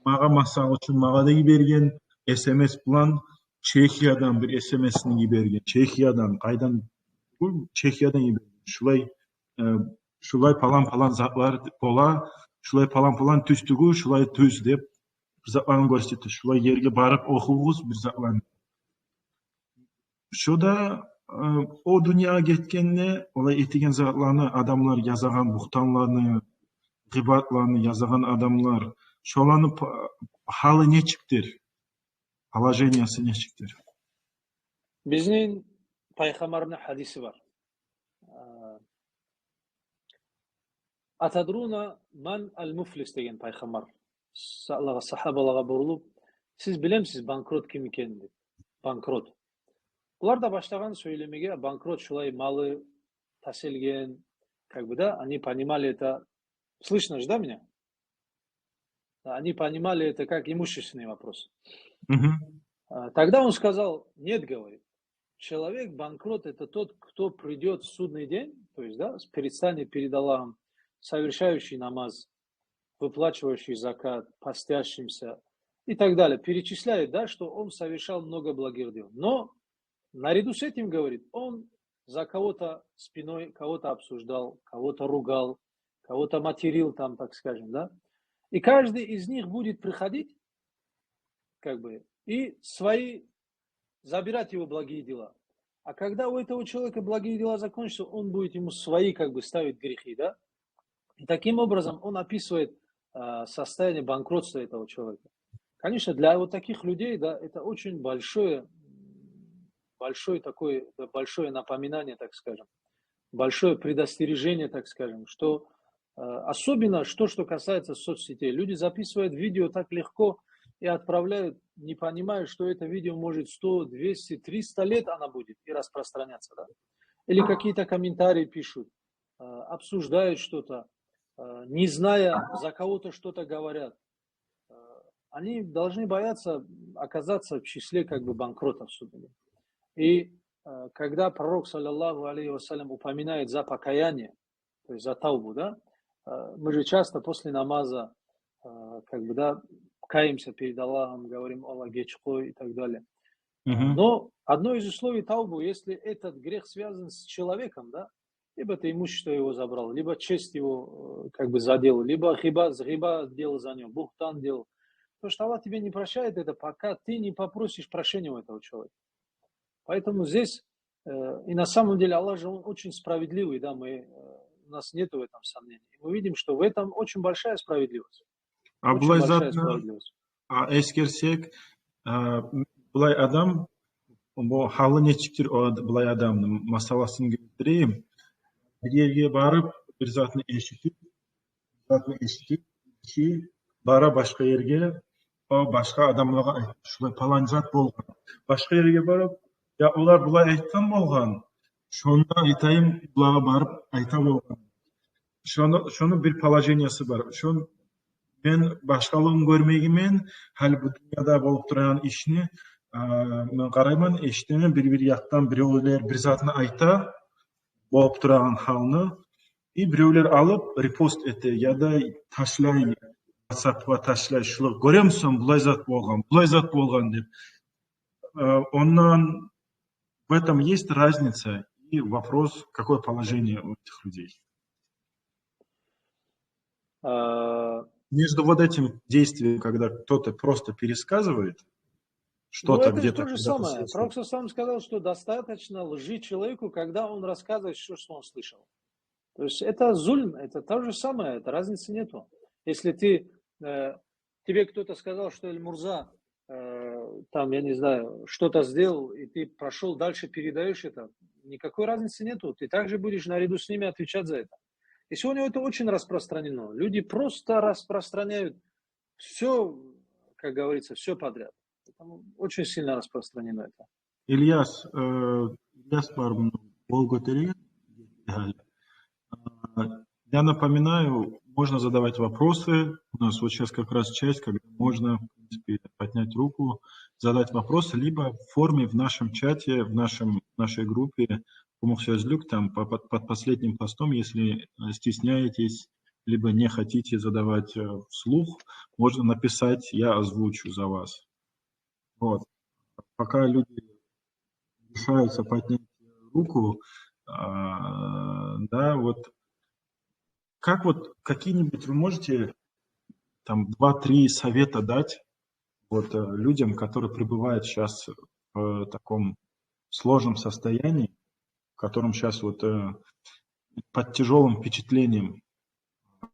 Магъа, масала учун, магъа да йиберген, эс эм эс булан Чехиядан бир эс эм эсни йиберген. Чехиядан, къайдан? Бу Чехиядан йиберген. Шулай, э, шулай палан-палан затлар бола, шулай палан-палан тюз тюгюл, шулай тюз деп бир затланы гёрсете. Шулай ерге барып охугъуз бир затланы. Шо да, э, о дюньягъа гетгенде, олай этеген затланы, адамлар язагъан бугьтанланы, гъыйбатланы язагъан адамлар, шоланы па-, гьалы нечикдир? Положениясы нечикдир? Бизин пайхаммарны гьадиси бар. А, «Атадруна ман аль-муфлис?» деген пайхаммар. Са-, сагьабалагъа бурулуп, «Сиз билемисиз банкрот ким экенин?» деп. Банкрот. Булар да башлагъан сёйлемеге, банкрот шулай малы тас этген, как бы, да, они понимали это. Слышно же, да, меня? Они понимали это как имущественный вопрос. Мгм. А, тогда он сказал: «Нет, говорит, человек банкрот — это тот, кто придёт в судный день, то есть, да, с-, предстанет перед Аллахом, совершающий намаз, выплачивающий закат, постящимся» и так далее. Перечисляет, да, что он совершал много благих дел. Но наряду с этим, говорит, он за кого-то спиной, кого-то обсуждал, кого-то ругал, кого-то материл там, так скажем, да. И каждый из них будет приходить, как бы, и свои забирать его благие дела. А когда у этого человека благие дела закончатся, он будет ему свои, как бы, ставить грехи, да. И таким образом он описывает, а, состояние банкротства этого человека. Конечно, для вот таких людей, да, это очень большое, большое такое, да, большое напоминание, так скажем, большое предостережение, так скажем, что, э, особенно что, что касается соцсетей. Люди записывают видео так легко и отправляют, не понимая, что это видео может сто, двести, триста лет она будет и распространяться, да? Или какие-то комментарии пишут, э, обсуждают что-то, э, не зная, за кого-то что-то говорят. Э, они должны бояться оказаться в числе, как бы, банкротов судного дня. И э, когда пророк, саллаллаху алейхи ва саллям, упоминает за покаяние, то есть за таубу, да, э, мы же часто после намаза, э, как бы, да, каемся перед Аллахом, говорим: «Аллах, геч къой», и так далее. Мгм. Но одно из условий таубы, если этот грех связан с человеком, да, либо ты имущество его забрал, либо честь его, э, как бы задел, либо гиба, гиба делал за него, бухтан делал. То, что Аллах тебе не прощает это, пока ты не попросишь прощения у этого человека. Поэтому здесь, э, и на самом деле Аллах же, он очень справедливый, да, мы, э, у нас нету в этом сомнений. Мы видим, что в этом очень большая справедливость. Очень большая справедливость. Абулай затны, а, эсгерсек, а, булай адам, бу гьалы нечикдир о ад-, булай адамны масаласын гелтирейим. Бир ерге барып, бир затны эшитип, затны эшитип, киши бара башгъа ерге, о башгъа адамлагъа айта: «Шулай палан зат болгъан». Башгъа ерге барып: «Я, олар булай айтгъан болгъан, шону айтайым, булагъа барып айта болгъан». Шону, шону бир положениясы бар. Шон мен башгъалыгъын гёрмегенмен, гьали бу дюньяда болуп турагъан ишни, а, мен къарайман, эшитемен, бир-бир якъдан биревлер бир затны айта, болуп турагъан гьалны, и биревлер алып репост эте, яда ташлай, ватсапгъа ташлай: «Шулай, гёремисен, булай зат болгъан, булай зат болгъан», — деп. Э, ондан в этом есть разница и вопрос, какое положение у этих людей. А, между вот этим действием, когда кто-то просто пересказывает, ну, что-то это же где-то то же когда-то самое. Слышал. Пророк саллаллаху алейхи ва саллям сказал, что достаточно лжи человеку, когда он рассказывает всё, что он слышал. То есть это зульм, это то же самое, это разницы нету. Если ты, э, тебе кто-то сказал, что Эльмурза, э, там, я не знаю, что-то сделал, и ты прошёл дальше, передаёшь это, никакой разницы нету. Ты также будешь наряду с ними отвечать за это. И сегодня это очень распространено. Люди просто распространяют всё, как говорится, всё подряд. Поэтому очень сильно распространено это. Ильяс, э, Ильяс бар муну къол гётерген. А, я напоминаю, можно задавать вопросы. У нас вот щас как раз часть, когда можно, в принципе, поднять руку, задать вопросы, либо в форме в нашем чате, в нашем, в нашей группе «Къумукъ сёзлюк», там по-, под, под последним постом, если, э, стесняетесь, либо не хотите задавать, э, вслух, можно написать, я озвучу за вас. Вот. Пока люди решаются поднять руку, а, да, вот как вот какие-нибудь вы можете там два-три совета дать вот, э, людям, которые пребывают щас в таком сложном состоянии, в котором щас вот, э, под тяжёлым впечатлением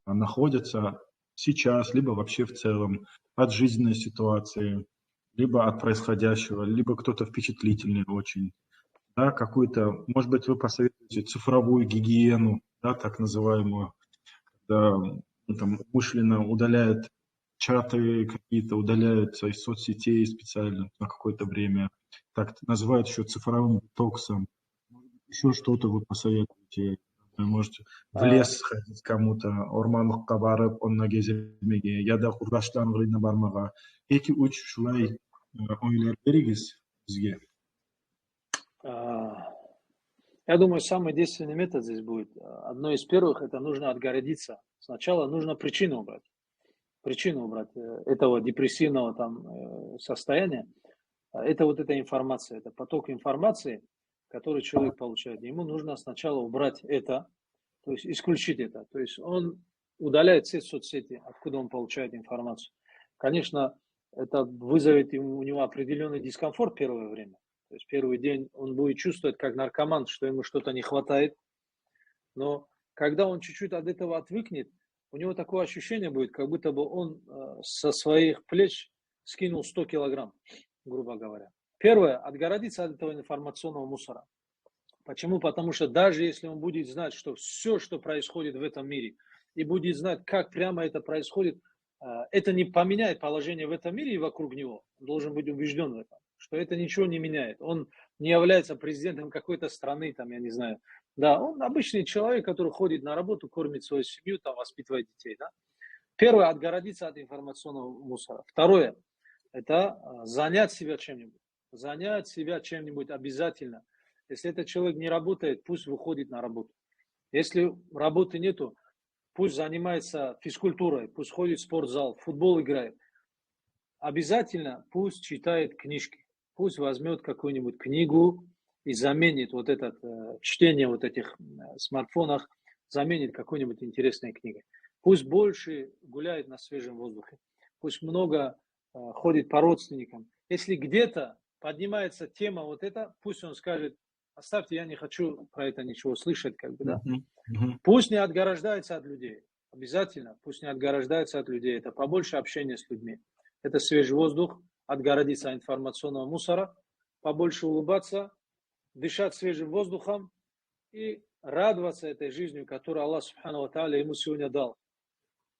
находятся сейчас, либо вообще в целом от жизненной ситуации, либо от происходящего, либо кто-то впечатлительный очень, да, какую-то, может быть, вы посоветуете цифровую гигиену, да, так называемую, когда, ну, там, умышленно удаляют чаты какие-то, удаляются из соцсетей специально на какое-то время. Так называют ещё цифровым детоксом. Ещё что-то вы посоветуете? Может, в лес сходить кому-то, орманлыкъгъа барып, онда гезмеге, яда къурдашларынгъа бармагъа. Эки-уьч шулай, э, ойлар беригиз бизге. А, я думаю, самый действенный метод здесь будет, а, одно из первых, это нужно отгородиться. Сначала нужно причину убрать. Причину убрать, э, этого депрессивного там, э, состояния. А, это вот эта информация, это поток информации, который человек получает. Ему нужно сначала убрать это, то есть исключить это. То есть он удаляет все соцсети, откуда он получает информацию. Конечно, это вызовет ему, у него определённый дискомфорт первое время. То есть первый день он будет чувствовать, как наркоман, что ему что-то не хватает. Но когда он чуть-чуть от этого отвыкнет, у него такое ощущение будет, как будто бы он, э, со своих плеч скинул сто килограмм, грубо говоря. Первое, отгородиться от этого информационного мусора. Почему? Потому что даже если он будет знать, что всё, что происходит в этом мире, и будет знать, как прямо это происходит, э, это не поменяет положение в этом мире и вокруг него. Он должен быть убеждён в этом, что это ничего не меняет. Он не является президентом какой-то страны, там, я не знаю. Да, он обычный человек, который ходит на работу, кормит свою семью, там, воспитывает детей, да. Первое, отгородиться от информационного мусора. Второе, это, э, занять себя чем-нибудь. Занять себя чем-нибудь обязательно. Если этот человек не работает, пусть выходит на работу. Если работы нету, пусть занимается физкультурой, пусть ходит в спортзал, в футбол играет. Обязательно пусть читает книжки. Пусть возьмёт какую-нибудь книгу и заменит вот этот, э, чтение вот этих, м, смартфонах, заменит какой-нибудь интересной книгой. Пусть больше гуляет на свежем воздухе. Пусть много, э, ходит по родственникам. Если где-то поднимается тема вот эта, пусть он скажет: «Оставьте, я не хочу про это ничего слышать», как бы, да. Мгм, мгм. Пусть не отгораждается от людей. Обязательно. Пусть не отгораждается от людей. Это побольше общения с людьми. Это свежий воздух, отгородиться от информационного мусора, побольше улыбаться, дышать свежим воздухом и радоваться этой жизнью, которую Аллах Субхану ва Тааля ему сегодня дал.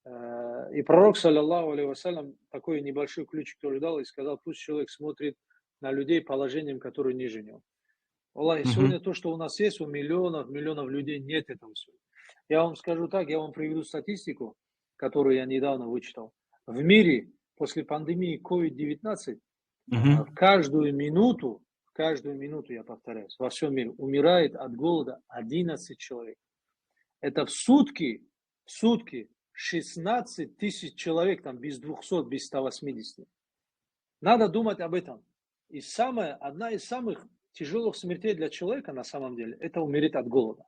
Э, и пророк, саллаллаху алейхи ва саллям, такой небольшой ключик тоже дал и сказал: «Пусть человек смотрит на людей положением, которое ниже него». Аллах, и Мгм. сегодня то, что у нас есть, у миллионов, миллионов людей нет этого всего. Я вам скажу так, я вам приведу статистику, которую я недавно вычитал. В мире после пандемии ковид девятнадцать, Мгм. а, в каждую минуту, в каждую минуту, я повторяюсь, во всём мире умирает от голода одиннадцать человек. Это в сутки, в сутки шестнадцать тысяч человек, там, без двухсот, без ста восьмидесяти. Надо думать об этом. И самое, одна из самых тяжёлых смертей для человека, на самом деле, это умереть от голода.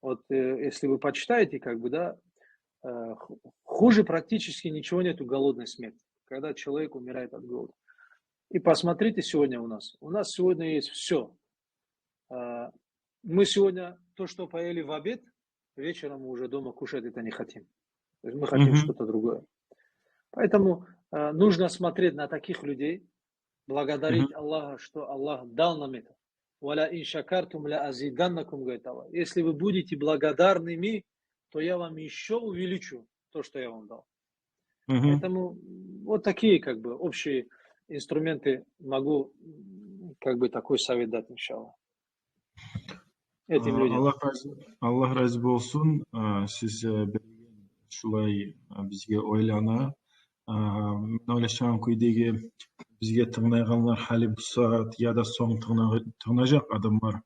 Вот, э, если вы почитаете, как бы, да, э, ху-, хуже практически ничего нету голодной смерти, когда человек умирает от голода. И посмотрите сегодня у нас. У нас сегодня есть всё. А, мы сегодня то, что поели в обед, вечером мы уже дома кушать это не хотим. То есть мы хотим Мгм. что-то другое. Поэтому, а, нужно смотреть на таких людей, благодарить Мгм. Аллаха, что Аллах дал нам это. «Ва ля ин шакартум ля азиданнакум», говорит Аллах. Если вы будете благодарными, то я вам ещё увеличу то, что я вам дал. Мгм. Поэтому вот такие, как бы, общие инструменты могу, м, как бы, такой совет дать, иншаллах. Этим А, людям. Аллагь рази, Аллагь рази болсун, а, сиз, э, берген шулай, а, бизге ойланы. А, мен ойлашагъан кюйдеги, бизге тынглайгъанлар гьали бу сагьат яда сонг тынгла-, тынглажакъ адамлар.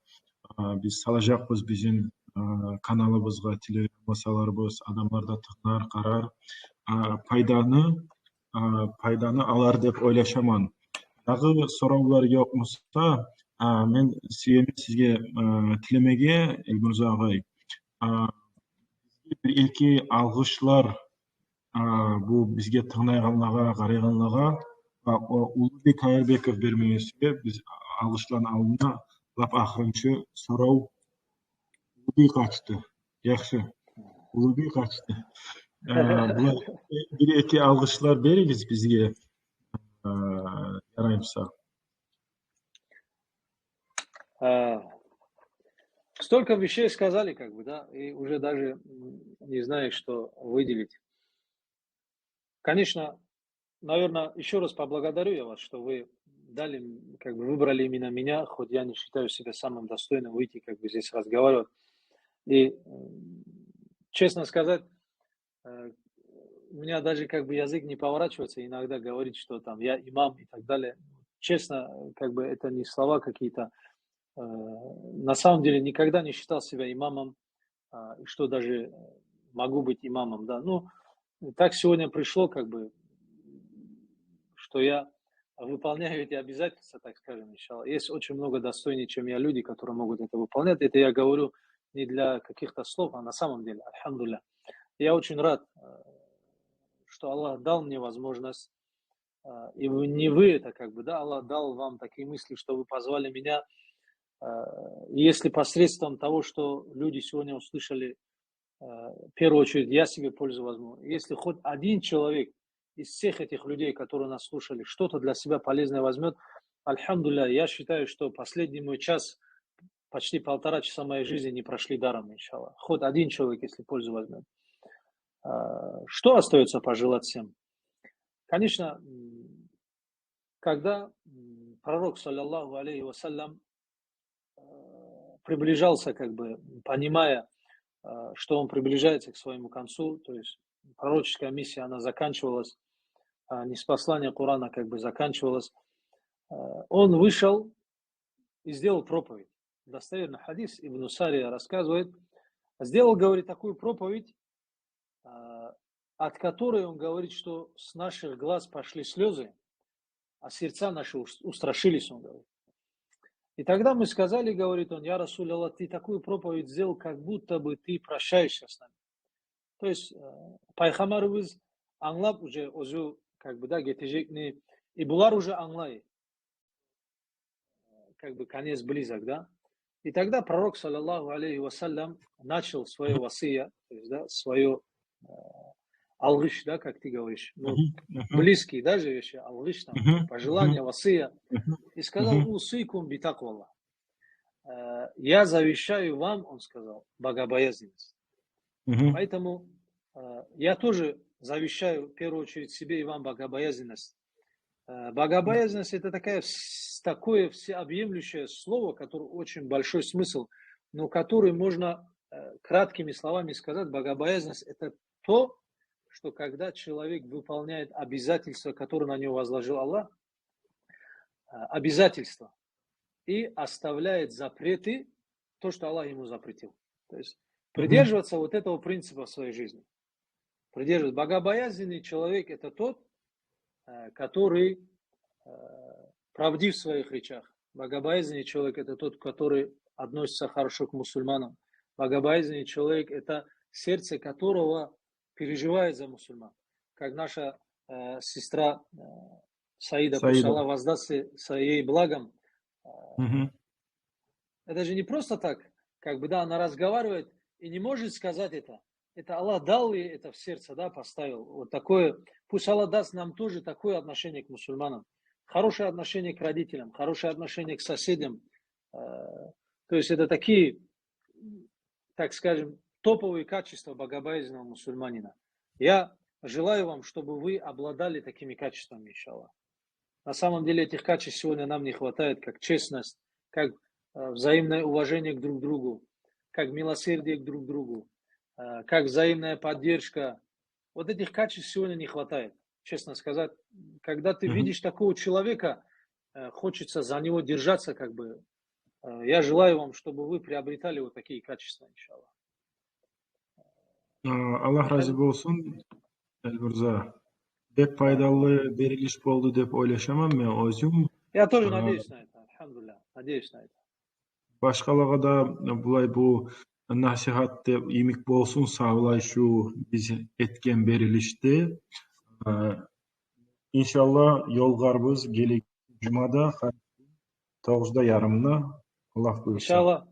А, биз салажакъбыз бизин, а, каналыбызгъа, телеграмма саларбыз, адамлар да тынглар, къарар. А, пайданы, а, пайданы алар деп ойлашаман. Дагъы соравлар ёкъ буса, а, мен сюемен сизге, а, тилемеге, Эльмурза агъай. А, бир-эки алгъышлар, а, бу бизге тынглайгъанлагъа, къарайгъанлагъа, а, о, Уллубий Кайырбеков бермеге сюе, биз алгъышланы алдында лап ахырынчы сорав. Уллубий къачды. Яхшы. Уллубий къачды. Э, булар бир-эки алгъышлар беригиз бизге. Э, яраймыса. А, столько вещей сказали, как бы, да, и уже даже, м, не знаю, что выделить. Конечно, наверное, ещё раз поблагодарю я вас, что вы дали, м, как бы выбрали именно меня, хоть я не считаю себя самым достойным выйти, как бы, здесь разговаривать. И, м, честно сказать, э, у меня даже, как бы, язык не поворачивается иногда говорить, что там я имам и так далее. Честно, как бы, это не слова какие-то. Э, на самом деле никогда не считал себя имамом, а, и что даже, э, могу быть имамом, да. Ну, так сегодня пришло, как бы, что я выполняю эти обязательства, так скажем, иншаллах. Есть очень много достойнее, чем я, люди, которые могут это выполнять. Это я говорю не для каких-то слов, а на самом деле, альхамдулилля. Я очень рад, э, что Аллах дал мне возможность, а, и вы, не вы это, как бы, да, Аллах дал вам такие мысли, что вы позвали меня. А, и если посредством того, что люди сегодня услышали, а, в первую очередь я себе пользу возьму. Если хоть один человек из всех этих людей, которые нас слушали, что-то для себя полезное возьмёт, альхамдулилля, я считаю, что последний мой час, почти полтора часа моей жизни не прошли даром, иншаллах. Хоть один человек, если пользу возьмёт. А, что остаётся пожелать всем? Конечно, м, когда, м, пророк, саллаллаху алейхи ва саллям, э, приближался, как бы, понимая, э, что он приближается к своему концу, то есть пророческая миссия, она заканчивалась, а, ниспослание Корана, как бы, заканчивалось, э, он вышел и сделал проповедь. Достоверный хадис, Ибн Сария рассказывает, сделал, говорит, такую проповедь, а, от которой, он говорит, что с наших глаз пошли слёзы, а сердца наши ус-, устрашились, он говорит. И тогда мы сказали, говорит он: «Я Расуль Аллах, ты такую проповедь сделал, как будто бы ты прощаешься с нами». То есть, э, пайхаммарыбыз англап уже оьзю, как бы, да, гетежекни, и булар уже англай, как бы, конец близок, да. И тогда пророк, саллаллаху алейхи ва саллям, начал своё васия, то есть, да, своё, э, алгъыш, да, как ты говоришь, ну, близкий даже вещи, алгъыш там, пожелание, васия, и сказал: «Усикум би такваллах». Э, «Я завещаю вам, — он сказал, — богобоязненность». Поэтому, э, я тоже завещаю в первую очередь себе и вам богобоязненность. Э, богобоязненность — это такая вс-, такое всеобъемлющее слово, которое очень большой смысл, но который можно, э, краткими словами сказать. Богобоязненность — это то, что когда человек выполняет обязательства, которые на него возложил Аллах, э, обязательства, и оставляет запреты, то, что Аллах ему запретил. То есть придерживаться вот этого принципа в своей жизни. Придерживаться. Богобоязненный человек — это тот, э, который, э, правдив в своих речах. Богобоязненный человек — это тот, который относится хорошо к мусульманам. Богобоязненный человек — это сердце которого переживает за мусульман. Как наша, э, сестра, э, Саида, пусть Аллах воздаст ей благом. Э, это же не просто так, как бы, да, она разговаривает и не может сказать это. Это Аллах дал ей это в сердце, да, поставил. Вот такое. Пусть Аллах даст нам тоже такое отношение к мусульманам. Хорошее отношение к родителям, хорошее отношение к соседям. Э, то есть это такие, так скажем, топовые качества богобоязненного мусульманина. Я желаю вам, чтобы вы обладали такими качествами, иншаллах. На самом деле этих качеств сегодня нам не хватает, как честность, как, э, взаимное уважение к друг другу, как милосердие к друг другу, э, как взаимная поддержка. Вот этих качеств сегодня не хватает, честно сказать. Когда ты видишь такого человека, э, хочется за него держаться, как бы. Э, я желаю вам, чтобы вы приобретали вот такие качества, иншаллах. Э, Аллагь рази болсун, Эльмурза. Бек пайдалы берилиш болду деп ойлашаман мен оьзюм. Я тоже надеюсь на это, альхамдулиллях, надеюсь на это. Башгъалагъа да булай бу насигьат деп йимик болсун, савлай шу биз этген берилишде. Э, иншаллагь, ёлугъарбыз гелеген жумада, тогъузда ярымда, Аллагь буюрса. Иншаллагь.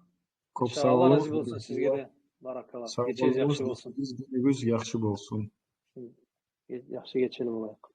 Кёп сав болугъуз. Аллагь рази болсун сизге де. Баракалла. Сав болугъуз. Гечегиз яхшы болсун. Биз гюнюгюз яхшы болсун. Яхшы гечели болайыкъ.